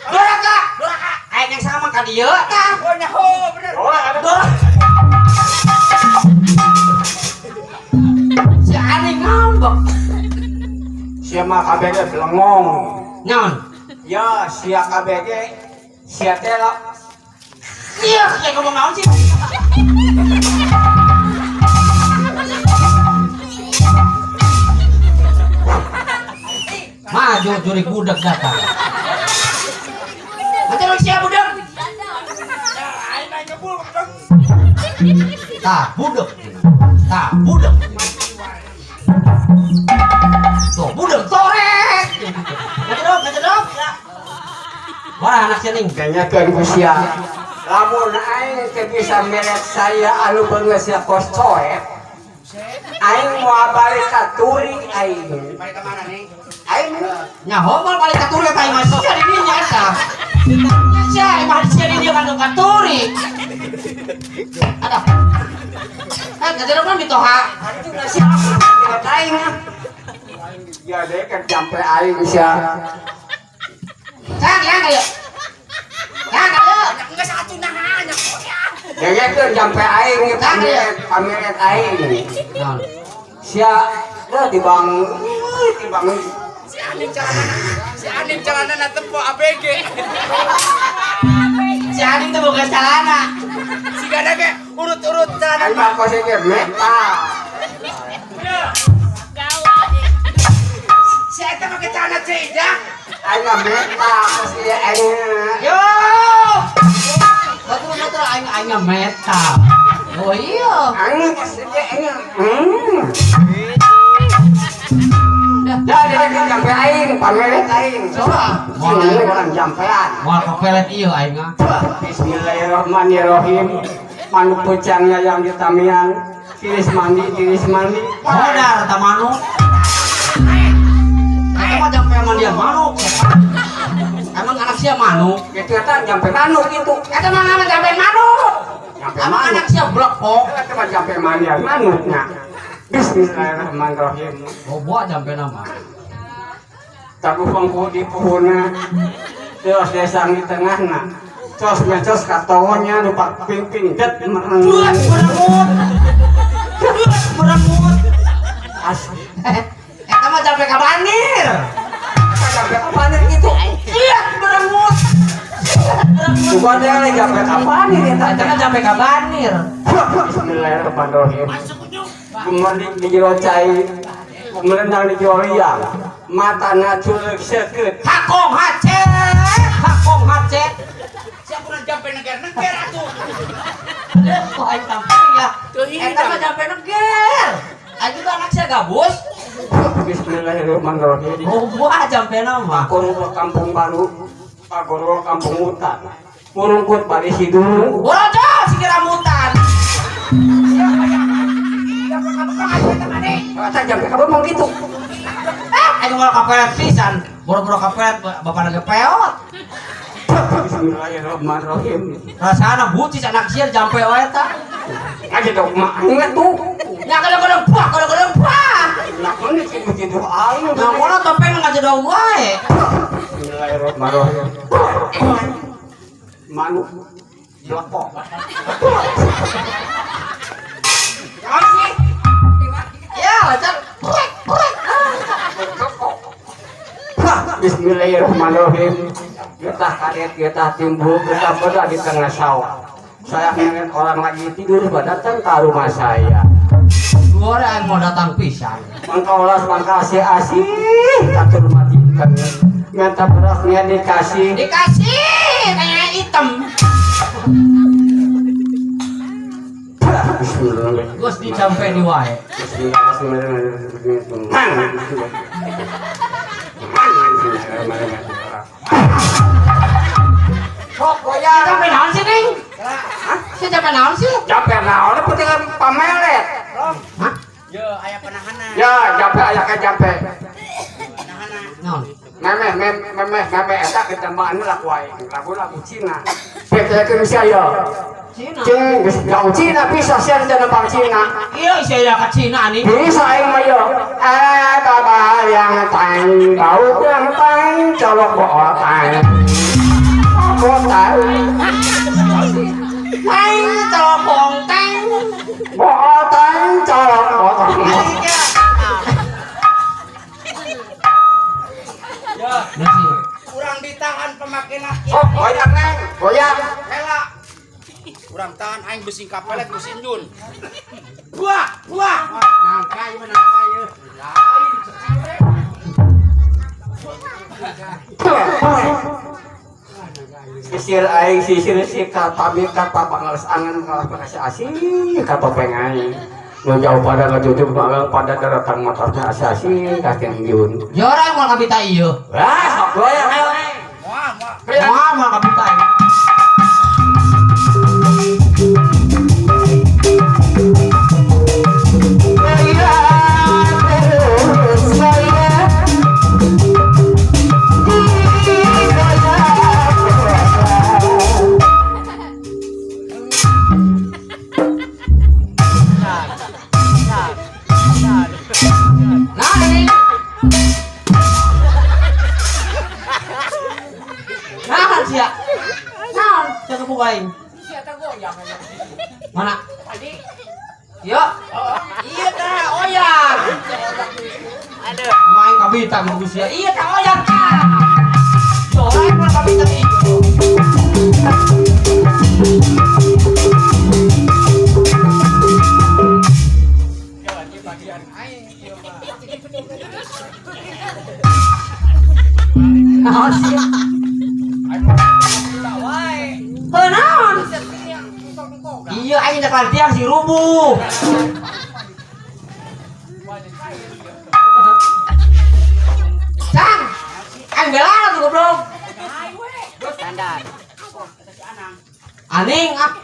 Doraka. Doraka. Aing yang sama ka dieu tah. Oh nyaho bener. Doraka. Si aning ngambek. Sia mah kabeh ge belengong. Naon? Ya, sia kabeh ge sia teh lah. Iya, ya ngomong naon sih? Maju juri budak datang. Macam sia budak. Aing mah ngebul bang. Tah budak. Tah budak. Tuh budak torek. Ngecedok, ngecedok. Wah anak sia ning. Dengekeun ku sia. Lamun aing teu bisa meret saya anu beungeut sia kos coet. Aing moal balik ka turi aing. Balik ka mana nih? Aing Nyaho moal balik ka turi ka aing. Ada. Eh, ngajedog mah mitoha. Aduh, sia. Tidak aing ah. Ya deh kan jampe aing sia. Kang, yang ayo. Kang, ayo. Enggak satu nahan. Dengekeun jampe aing ieu pamiret, pamiret aing. Naon? Sia dah dibang dibang Si Anim celana. Si Anim celana tempo ABG. Si Anim tuh bukan celana. Si gada ge urut-urut celana. Aing mah kos ge metal. Si eta make celana Cida. Aing mah metal kos ieu aing. Yo. Betul betul aing aing metal. Oh iya. Aing kos ieu aing. Hmm. Ya dengekeun jampe aing, pamiret aing. Coba. Sini orang jampean. Moal kepelet ieu aing ah. Bismillahirrahmanirrahim. Manuk pucangnya yang ditamian. Tiris mandi, tiris mandi. Modar ta manuk. Eta mah jampe mandian manuk. Emang anak sia manuk? Gitu eta jampe manuk itu. Eta mah nama jampe manuk. Jampe Emang manuk. anak sia blekok. Eta mah jampe mandian manuknya. Bismillahirrahmanirrahim. Bobo jampe nama. Tagu pangku di puhuna. Terus desang di tengahna. Terus mencos katonya lupa ping-ping det Buat merengut. merengut. Buat merengut. Asli. Eta mah jampe ka banir. Eta jampe kapan gitu? Iya, merengut. Bukan dia jampe kapan eta. Eta kan jampe ka banir. Bismillahirrahmanirrahim. Gumerdik di jero cai, gumerendang di jero liang, matana culeuk seukeut. Hakong hacet, hakong hacet. Siapa kurang jampe neger-neger atuh. Kok aing tampil ya? Teu hidang. Eta mah jampe neger. Aing juga anak sia gabus. Bismillahirrahmanirrahim. Oh, buah jampe nama. Pagorowok kampung baru, pagorowok kampung hutan. Murungkut bari hidung. Borojo si rambutan. Kata jampe kabemong gitu. Aing moal kapelet pisan. Boro-boro kapelet bapak lagi peot. Bismillahirrahmanirrahim. Rasana bucis anak sia jampe wae ta. Ngajedog mah aing tuh. Ya kadang-kadang puah, kadang-kadang puah. Nah, ini gitu aing. Nah, moal topeng ngajedog wae. Bismillahirrahmanirrahim. Manuk blekok. Naon sih? Ya, wajar. Prek, prek. Bismillahirrahmanirrahim. Getah karet, getah timbul, getah berada di tengah sawah. Saya ngeliat orang lagi tidur, datang ke rumah saya. Dua orang mau datang pisan. Mangkaulas mangkasih asih, katur mati ikan. Minta berasnya dikasih. Dikasih kayak hitam. Bismillahirrahmanirrahim. Gus dicampe di wae. Bismillahirrahmanirrahim. Sok goyang. Jampe naon sih, Ning? Si jampe naon sih? Jampe naon penting pamelet. Hah? Yo, aya penahanan. Ya, jampe aya ka jampe. Penahanan. Naon? Memeh memeh memeh memeh eta ketembaan lagu aing, lagu-lagu Cina. Bekekeun sia ya. Cina. Cing geus jauh Cina bisa sia nembang Cina. Iya, sia ka Cina nih. Bisa aing mah yo. Eh baba yang tang, bau yang tang, colok bo tang. Bo tang. Tang colok tang. Bo tang colok bo tang. Nasi. Kurang ditahan pemakaian. Oh, goyang neng, goyang. Hela. Kurang tahan aing besing kapelet mesin jun. Buah, buah. Nangka ieu nangka ieu. Sisir aing sisir si kata kata pangales angan kalah makasih asih kata aing. Nu jauh pada ngajujug pada daratan motornya asih asih kasih jun. Jora moal kabita ieu. Wah, sok goyang ayo aing. Moal, moal. Moal moal kabita ieu. sia. Naon? Sia gebuk aing. Sia teh goyang aja. Mana? Tadi. Yo. Iya tah, oyang. Aduh. Main kabita mah sia. Iya tah oyang tah. Soalnya mah kabita ieu. Ya lagi bagian aing ieu mah. Naon sih? Aing mah kabita wae. Heuh naon? Iya aing dak latihan si rubuh. Cang. Aing belaan tuh goblok. Standar. Aning ah.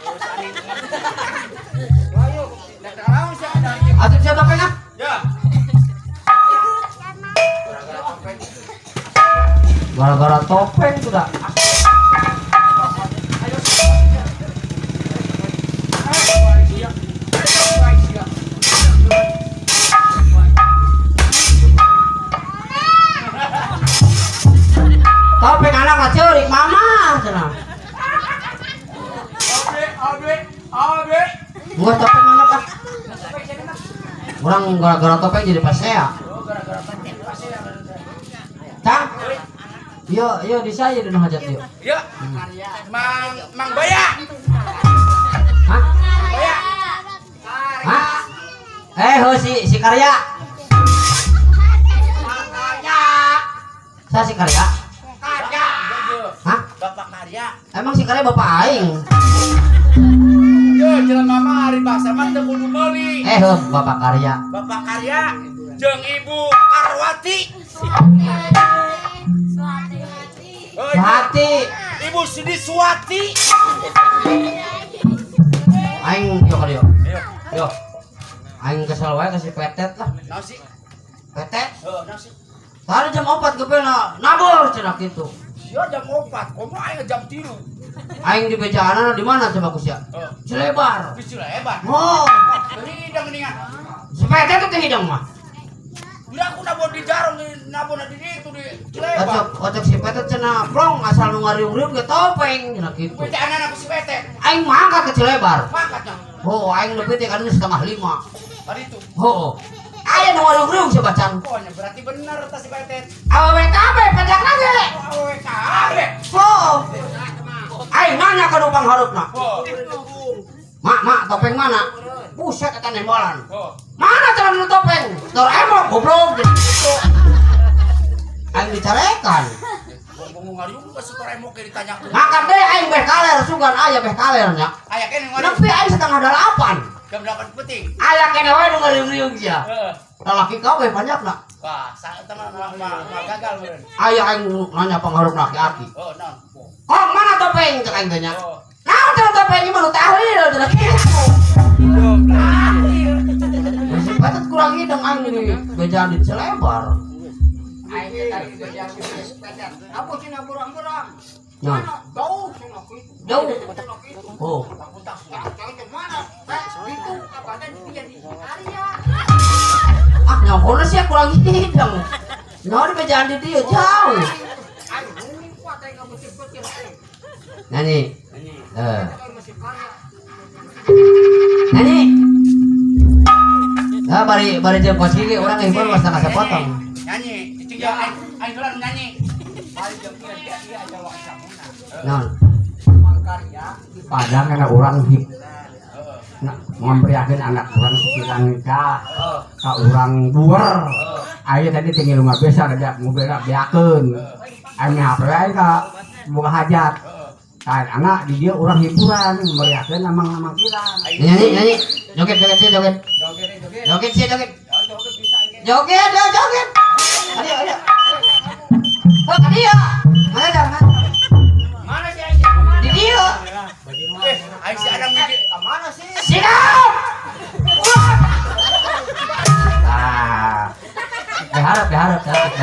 Atuh siapa topeng ah? Ya. Gara-gara topeng sudah. Topeng anak ngaceurik mama cenah. Abe. Gua topeng anak ah. Orang gara-gara topeng jadi pasea. Cang. Yo, yo di saya di hajat yuk. Ya. Mang Baya. Hah? Baya. Hah? Eh, ho si Karya. Mang Karya. Saya si Karya. Karya. Hah? Bapak Karya. Emang si Karya bapak aing. Yo, jelema mah ari basa mah teu kudu meuli. Eh, ho, Bapak Karya. Bapak Karya jeung Ibu Karwati. Oh, Hati. Ibu Sidi Suwati. Aing yo ka dieu. Ayo. Yo. Aing kesel wae ka si Petet lah. Naon sih? Petet. Heuh, naon sih? Tadi jam 4 gepena nabur cenah kitu. Sia jam 4, komo aing jam 3. Aing di bejaanana di mana coba ku sia? Heeh. Cilebar. Di Cilebar. Oh. Teu hidang geuningan. Si Petet teh hidang mah. Udah aku nabon di jarong, nabon di ditu di Cilebar. Kocok si Petet cenah plong asal nu ngariung-riung ge topeng cenah kitu. Bejaanana ku si Petet. Aing mangkat ke Cilebar. Mangkatnya. Oh, aing lebih teh kan 4:30. Tadi itu. Oh. Aya nu ngariung-riung si bacan. Oh, nya berarti bener tas si Petet. Awewe kabeh pajak lagi. Awewe kabeh. Oh. Aing nanya ka nu pangharupna. Oh. Mak, mak, topeng mana? Buset eta nembolan. Oh. Mana cara nu topeng? Tor emok goblok. Aing dicarekan. Bongo ngariung ka si tor emok ge ditanya. Makan deh aing beh kaler sugan aya beh kaler nya. Aya keneh ngariung. Nepi aing 7:30. Jam 8 penting. Aya keneh wae nu ngariung-riung sia. Heeh. Lalaki kabeh banyakna. Wah, saeta mah gagal meureun. Aya aing nanya pangharupna aki-aki. Oh, naon? Kong mana topeng cek aing teh nya. Oh. Naon cenah topeng ieu mah nu tahlil cenah kitu. Masih patut kurang hidung aing di bejaan di Cilebar. Aing tadi bejaan di Cilebar. Apa cenah burang-burang? Nah. Jauh cenah kitu. Jauh. Oh. Mana? Itu abana dia di Arya. Ah, nyongkona sih kurang hidung. Naon di bejaan di dieu jauh. Nyanyi. Nyanyi. Nah, bari jeung kos gigi urang ngehibur mah setengah sepotong. Nyanyi, cicing ya aing heula nu nyanyi. Bari jeung kieu dia aja waksamuna. Naon? Mangkarya Padang kana urang hip. Nah, ngampriakeun anak urang sikilang ka ka urang buer. Aya tadi tinggal rumah biasa ada mobil beakeun. Aing HP aing ka boga hajat. Nah, anak di dia orang hiburan, meriakeun amang-amang kilang. Nyanyi, nyanyi. Joget, joget sih, joget. Joget, joget. Joget sih, joget. Joget bisa engke. Joget, ya, joget. Ayo, ayo. Oh, ka dieu. Mana dah, mana? Mana sih aing? Di dieu. Eh, aing si Anang mikir Ka mana sih? Sikap. Ah. Diharap, diharap, diharap.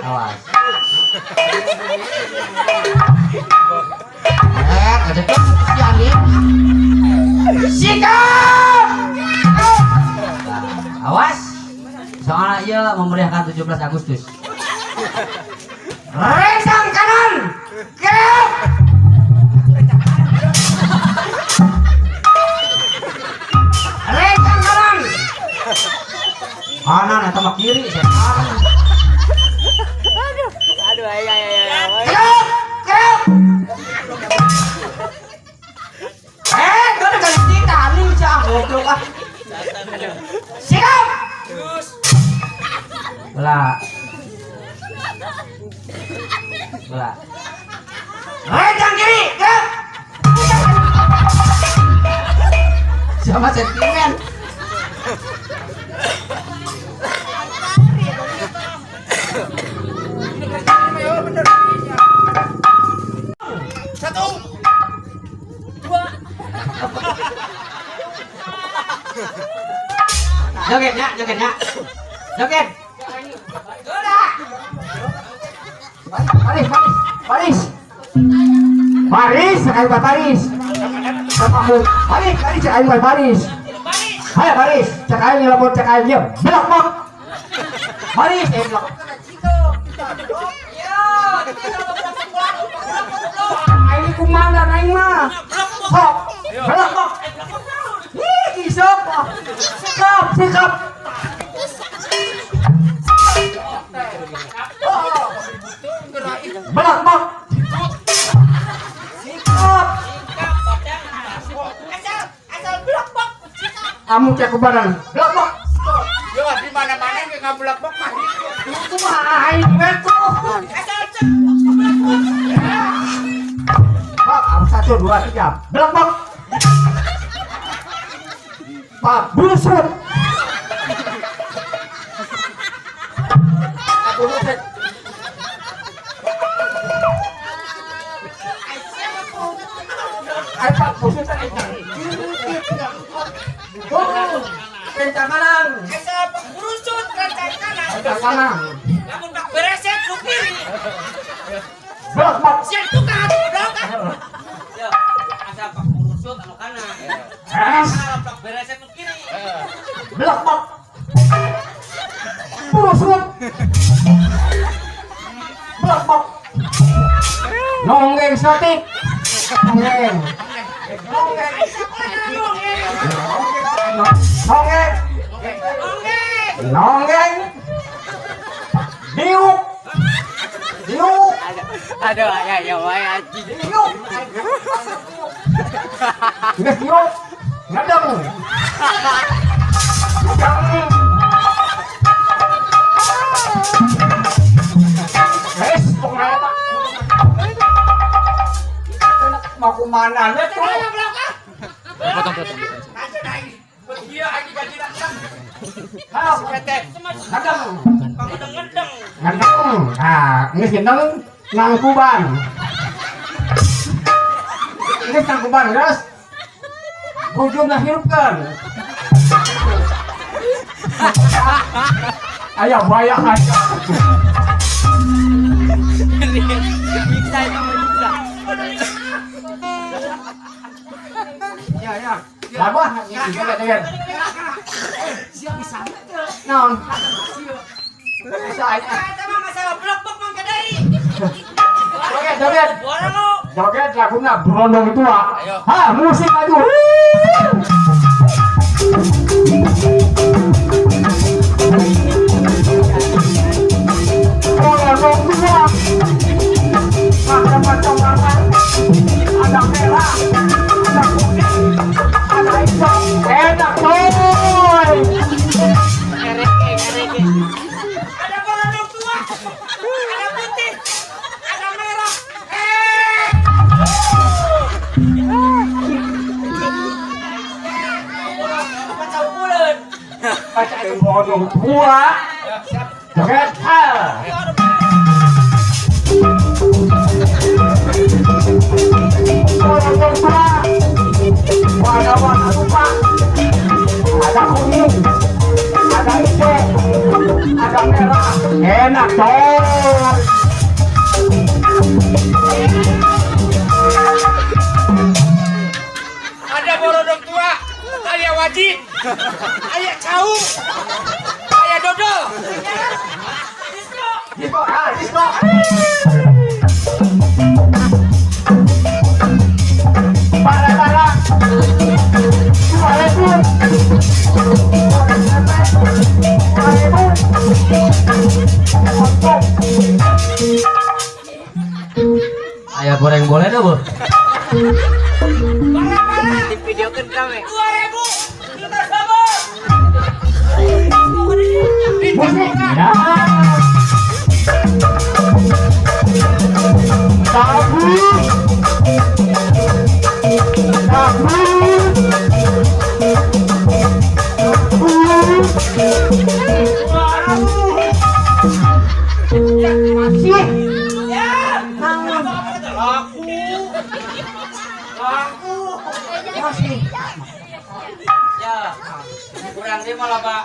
Awas. Ada tuh si Ani. Sikap. Awas. Soalnya ia memeriahkan 17 Agustus. Rentang kanan. sama kiri setan. Aduh, aduh, ay, ay, ay, ay. Gerak, gerak. Eh, gua udah ganti tali, cah, goblok ah. Sikap. Bola. Bola. Rencang kiri, gerak. Sama sentimen. Satu. Dua. Joget nya, joget nya. Joget. Baris, baris, baris. Baris, sekali baris. Baris, baris, sekali baris. Ayo baris, cek aing lamun cek aing ieu. Belok bok. Baris, eh belok. Aing kumaha aing mah. Sok, belok bok. Ih, isok. Sikap, sikap. Belok bok. Sikap. Kamu cek kubaran. Belok bok. Ya di mana-mana nggak ngabelak bok mah. Itu mah aing we tuh. Pak, 1, 2, 3. Belok bok. Pak, busut. Busut. Ay, Pak, busut aing. Oh, kencang kanan. Berusut kencang kanan. Kencang kanan. Lamun pak bereset lu kiri. Belok bok. Siang tukang goblok ah. Yo, asa pak berusut anu kanan. Es. Pak bereset lu kiri. Belok bok. Busut. Belok bok. Nonggeng satik. Nonggeng. Nonggeng. Nonggeng. Nonggeng. Diuk. Diuk. Aduh, ay, ay, ay, anjing. Diuk. Geus diuk. Ngedeng. Ngedeng. Wes, pokoknya eta. Mau kemana nya tuh? Potong-potong. Iya, aing gaji datang. Halo, Ketek. ngedeng. Ngedeng-ngedeng. Ngedeng. Nah, geus ngedeng nangkuban. Geus nangkuban geus. Ujungna hirupkeun. Aya banyak aja. Bisa itu bisa. Ya, ya. Lagu ah, joget, joget. Naon? Bisa aja. Eta mah masalah blok-blok mang kadai. Joget, joget. Bola lu. Joget laguna berondong tua. Ha, musik maju. Berondong tua. Macam-macam warna. Ada merah, ada kuning, ada hijau. Enak, coy. Ada berondong tua. Ada putih. Ada merah. Macam bulan. Baca itu berondong tua. Joget, ha. Berondong tua. Warna-warna rupa. Ada kuning, ada hijau, ada merah. Enak, coy. Ada borodong tua, aya wajib, aya cau, aya dodol. Disco, ah, disco. Para-para. Assalamualaikum. Assalamualaikum. Goreng boleh dah, Bu. Di videokan kami. 2000. Kita sama. Musik. Ya. Tabu. Tabu. Masih. Laku. Laku. Masih. Ya. Kurang dia malah Pak.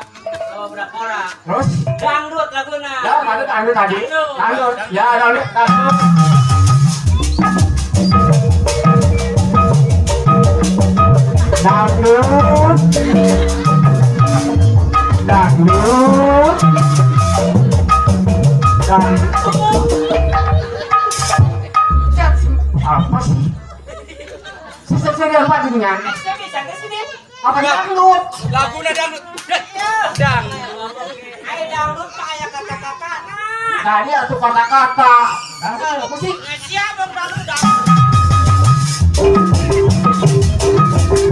Loba budak ora. Terus? Dangdut laguna. Ya, dangdut, dangdut tadi. Dangdut. Ya, dangdut, dangdut. Dangdut. Dangdut. Dangdut. Apa sih? Sih apa jadinya? Apa dangdut? Laguna dangdut. Dangdut. Ayo dangdut Pak aya kata-kata. Nah. Tadi atuh kata-kata. Dangdut musik. Siap dong dangdut dangdut.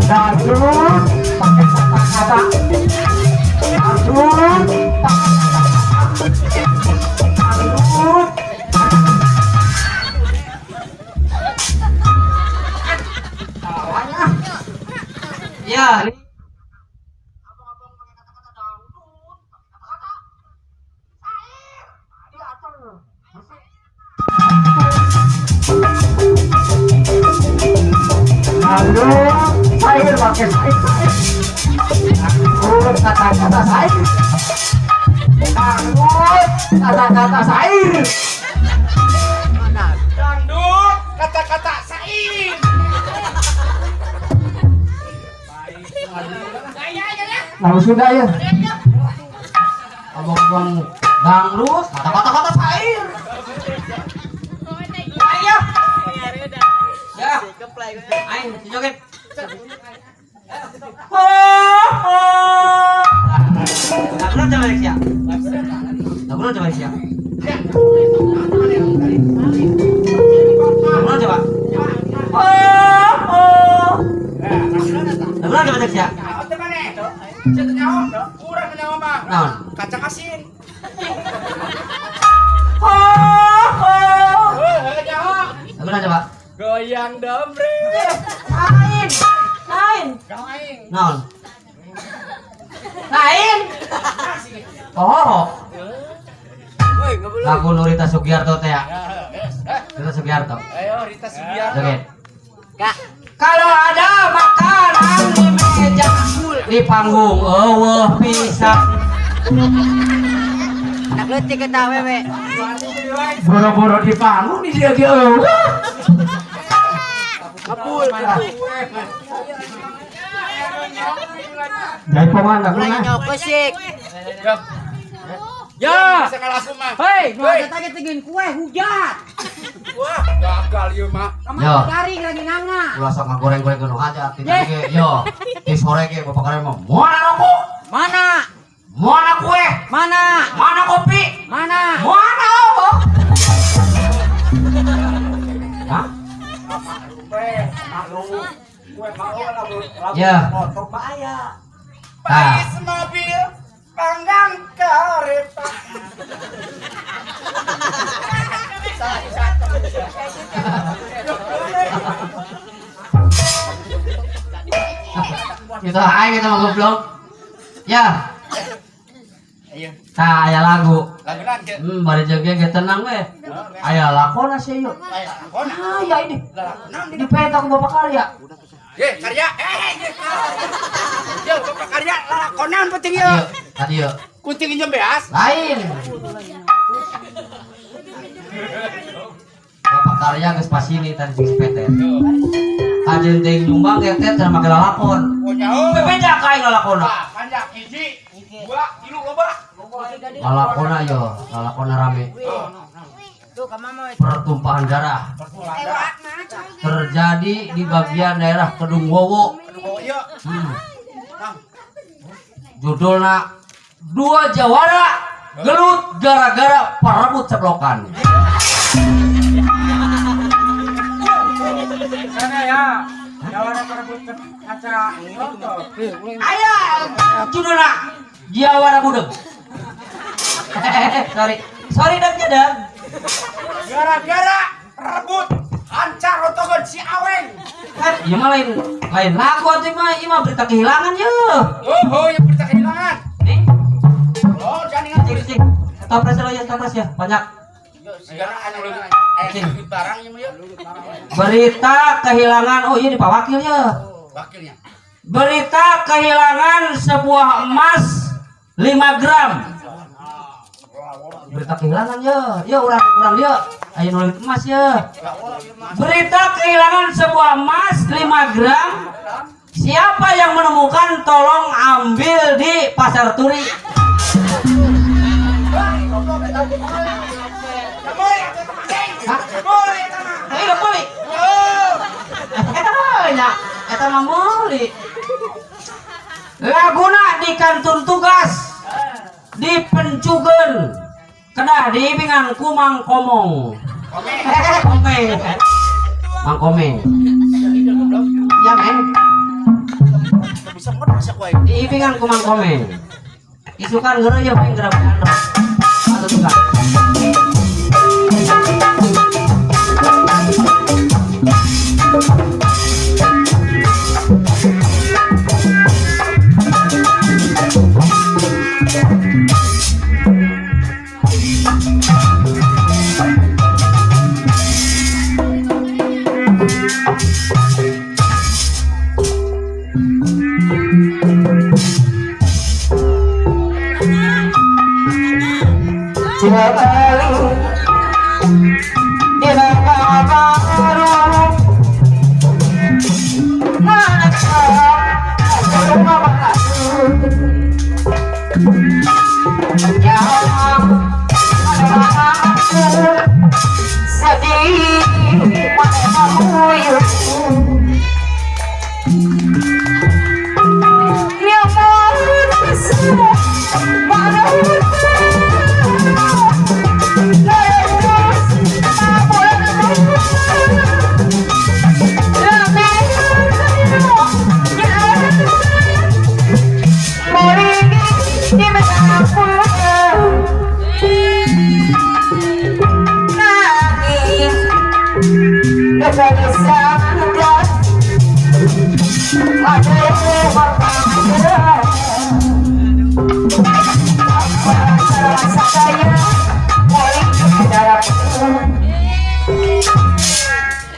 Dangdut pakai kata-kata. Dangdut pakai kata-kata. Dangdut. Awalnya. Ya. Lalu sayur pakai sayur. Dangdut kata-kata sayur. Dangdut kata-kata sayur. Dangdut kata-kata sair. Lalu sudah ya. Abang-abang dangdut kata-kata kata sair. Ayo. Ya. Ayo joget. Oh, oh. Lagu coba Malaysia. Lagu coba Malaysia. Lagu coba. Oh, oh. Lagu coba Malaysia. Kurang nyawa mah. Naon? Kacang asin. Oh, oh. Lagu coba. Goyang dombre. Lain. Lain. Gawain. Naon? Lain. Oh. Lagu Nurita Sugiarto teh ya. Rita Sugiarto. Ayo Rita Sugiarto. Joget. Kalau ada makanan di meja di panggung eueuh pisan. Anak leutik eta wewe. Boro-boro di panggung di dia ge eueuh. Ngepul. Jaipongan lagu Mulai nah. nyok sik. Ya. Bisa ngalaku mah. Hei, nu ada tadi tegin kue hujat. Wah, gagal ieu mah. Yo. Garing lagi nanga. Ulah sok ngagoreng-goreng nu aja ti ge yo. Di sore ge bapak karen mah mana rokok? Mana? Mana kue? Mana? Mana kopi? Mana? Mana apa? Hah? Ya. Pais mobil panggang kereta. Kita aing kita mah goblok. Ya. Iya. Tah aya lagu. Lagu naon ke? Bari jeung ge tenang we. Aya lakona sih yuk. Aya lakona. Ah, ya ini. Naon Di peta ku Bapak Karya. Ye, karya. Ye. Yo, Bapak Karya lalakonan penting Ieu, ieu. tadi yeuh. Kunting injem beas. Lain. Bapak Karya geus pasini tadi jeung si PT. Kajeun teh nyumbang ge teh cenah make lalakon. Oh nyaho. Bebeda ka aing lalakona. Tah, panjang hiji, dua, tilu loba. Lalakona yo, lalakona rame. Pertumpahan darah terjadi di bagian daerah Kedung Wowo. Aduh, ieu. Judulna Dua Jawara Gelut Gara-gara Perebut Ceplokan. Aya judulna Jawara Budeg. Sorry. Sorry deg nya deg. Gara-gara rebut hancar rotogon si Aweng. Kan ieu mah lain lain lagu atuh mah ieu mah berita kehilangan ye. Oh, yang berita kehilangan. Nih, Oh, jangan ingat cing cing. Stop press lo ya, stop press ya. Banyak. Segala anu Cing. duit barang ieu mah ya. Berita kehilangan, oh iya di Pak Wakil ya. Wakilnya. Berita kehilangan sebuah emas 5 gram. Berita kehilangan ya, ya orang orang dia, ayo nulis emas ya. Berita kehilangan sebuah emas 5 gram. Siapa yang menemukan tolong ambil di Pasar Turi. Hah? Ayo beli. Eta mah nya, eta mah meuli. Laguna di kantun tugas di pencugen kedah diimbingan ku Mang Komong. Komeng. Mang Komeng. Ya men, Bisa nggak bisa ku aing. diimbingan ku Mang Komeng. Isukan geureuh ya paling geura Atau tugas.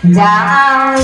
Jangan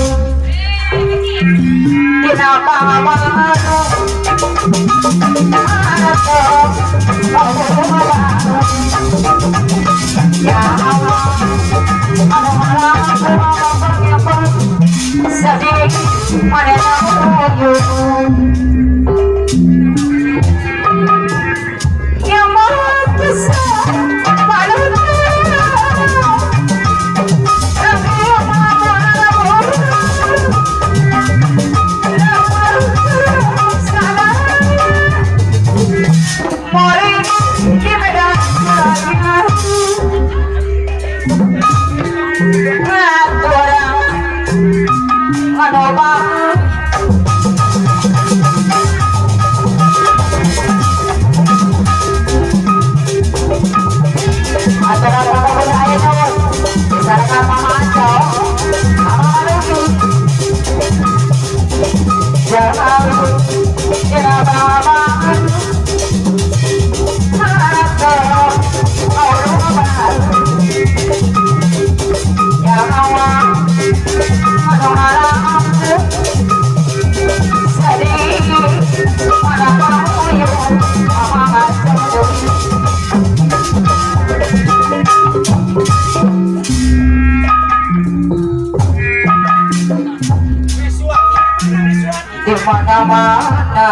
Di mana-mana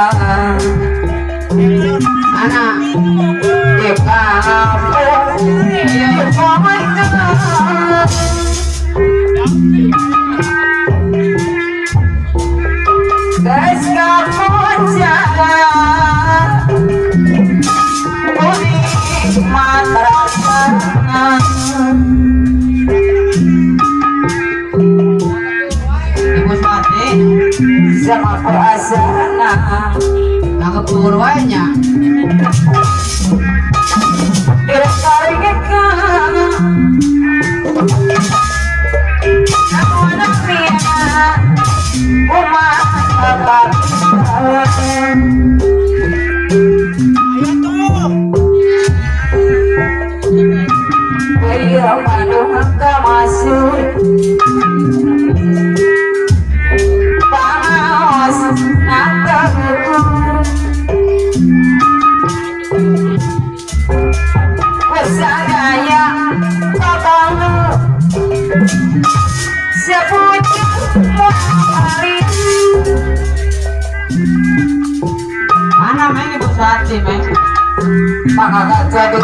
anak di kampung di mana. Guys, kamu jangan Ibu Suwati. Sama perasaan. Nangkep wae nya. Mana main ibu Sati, main. Maka jadi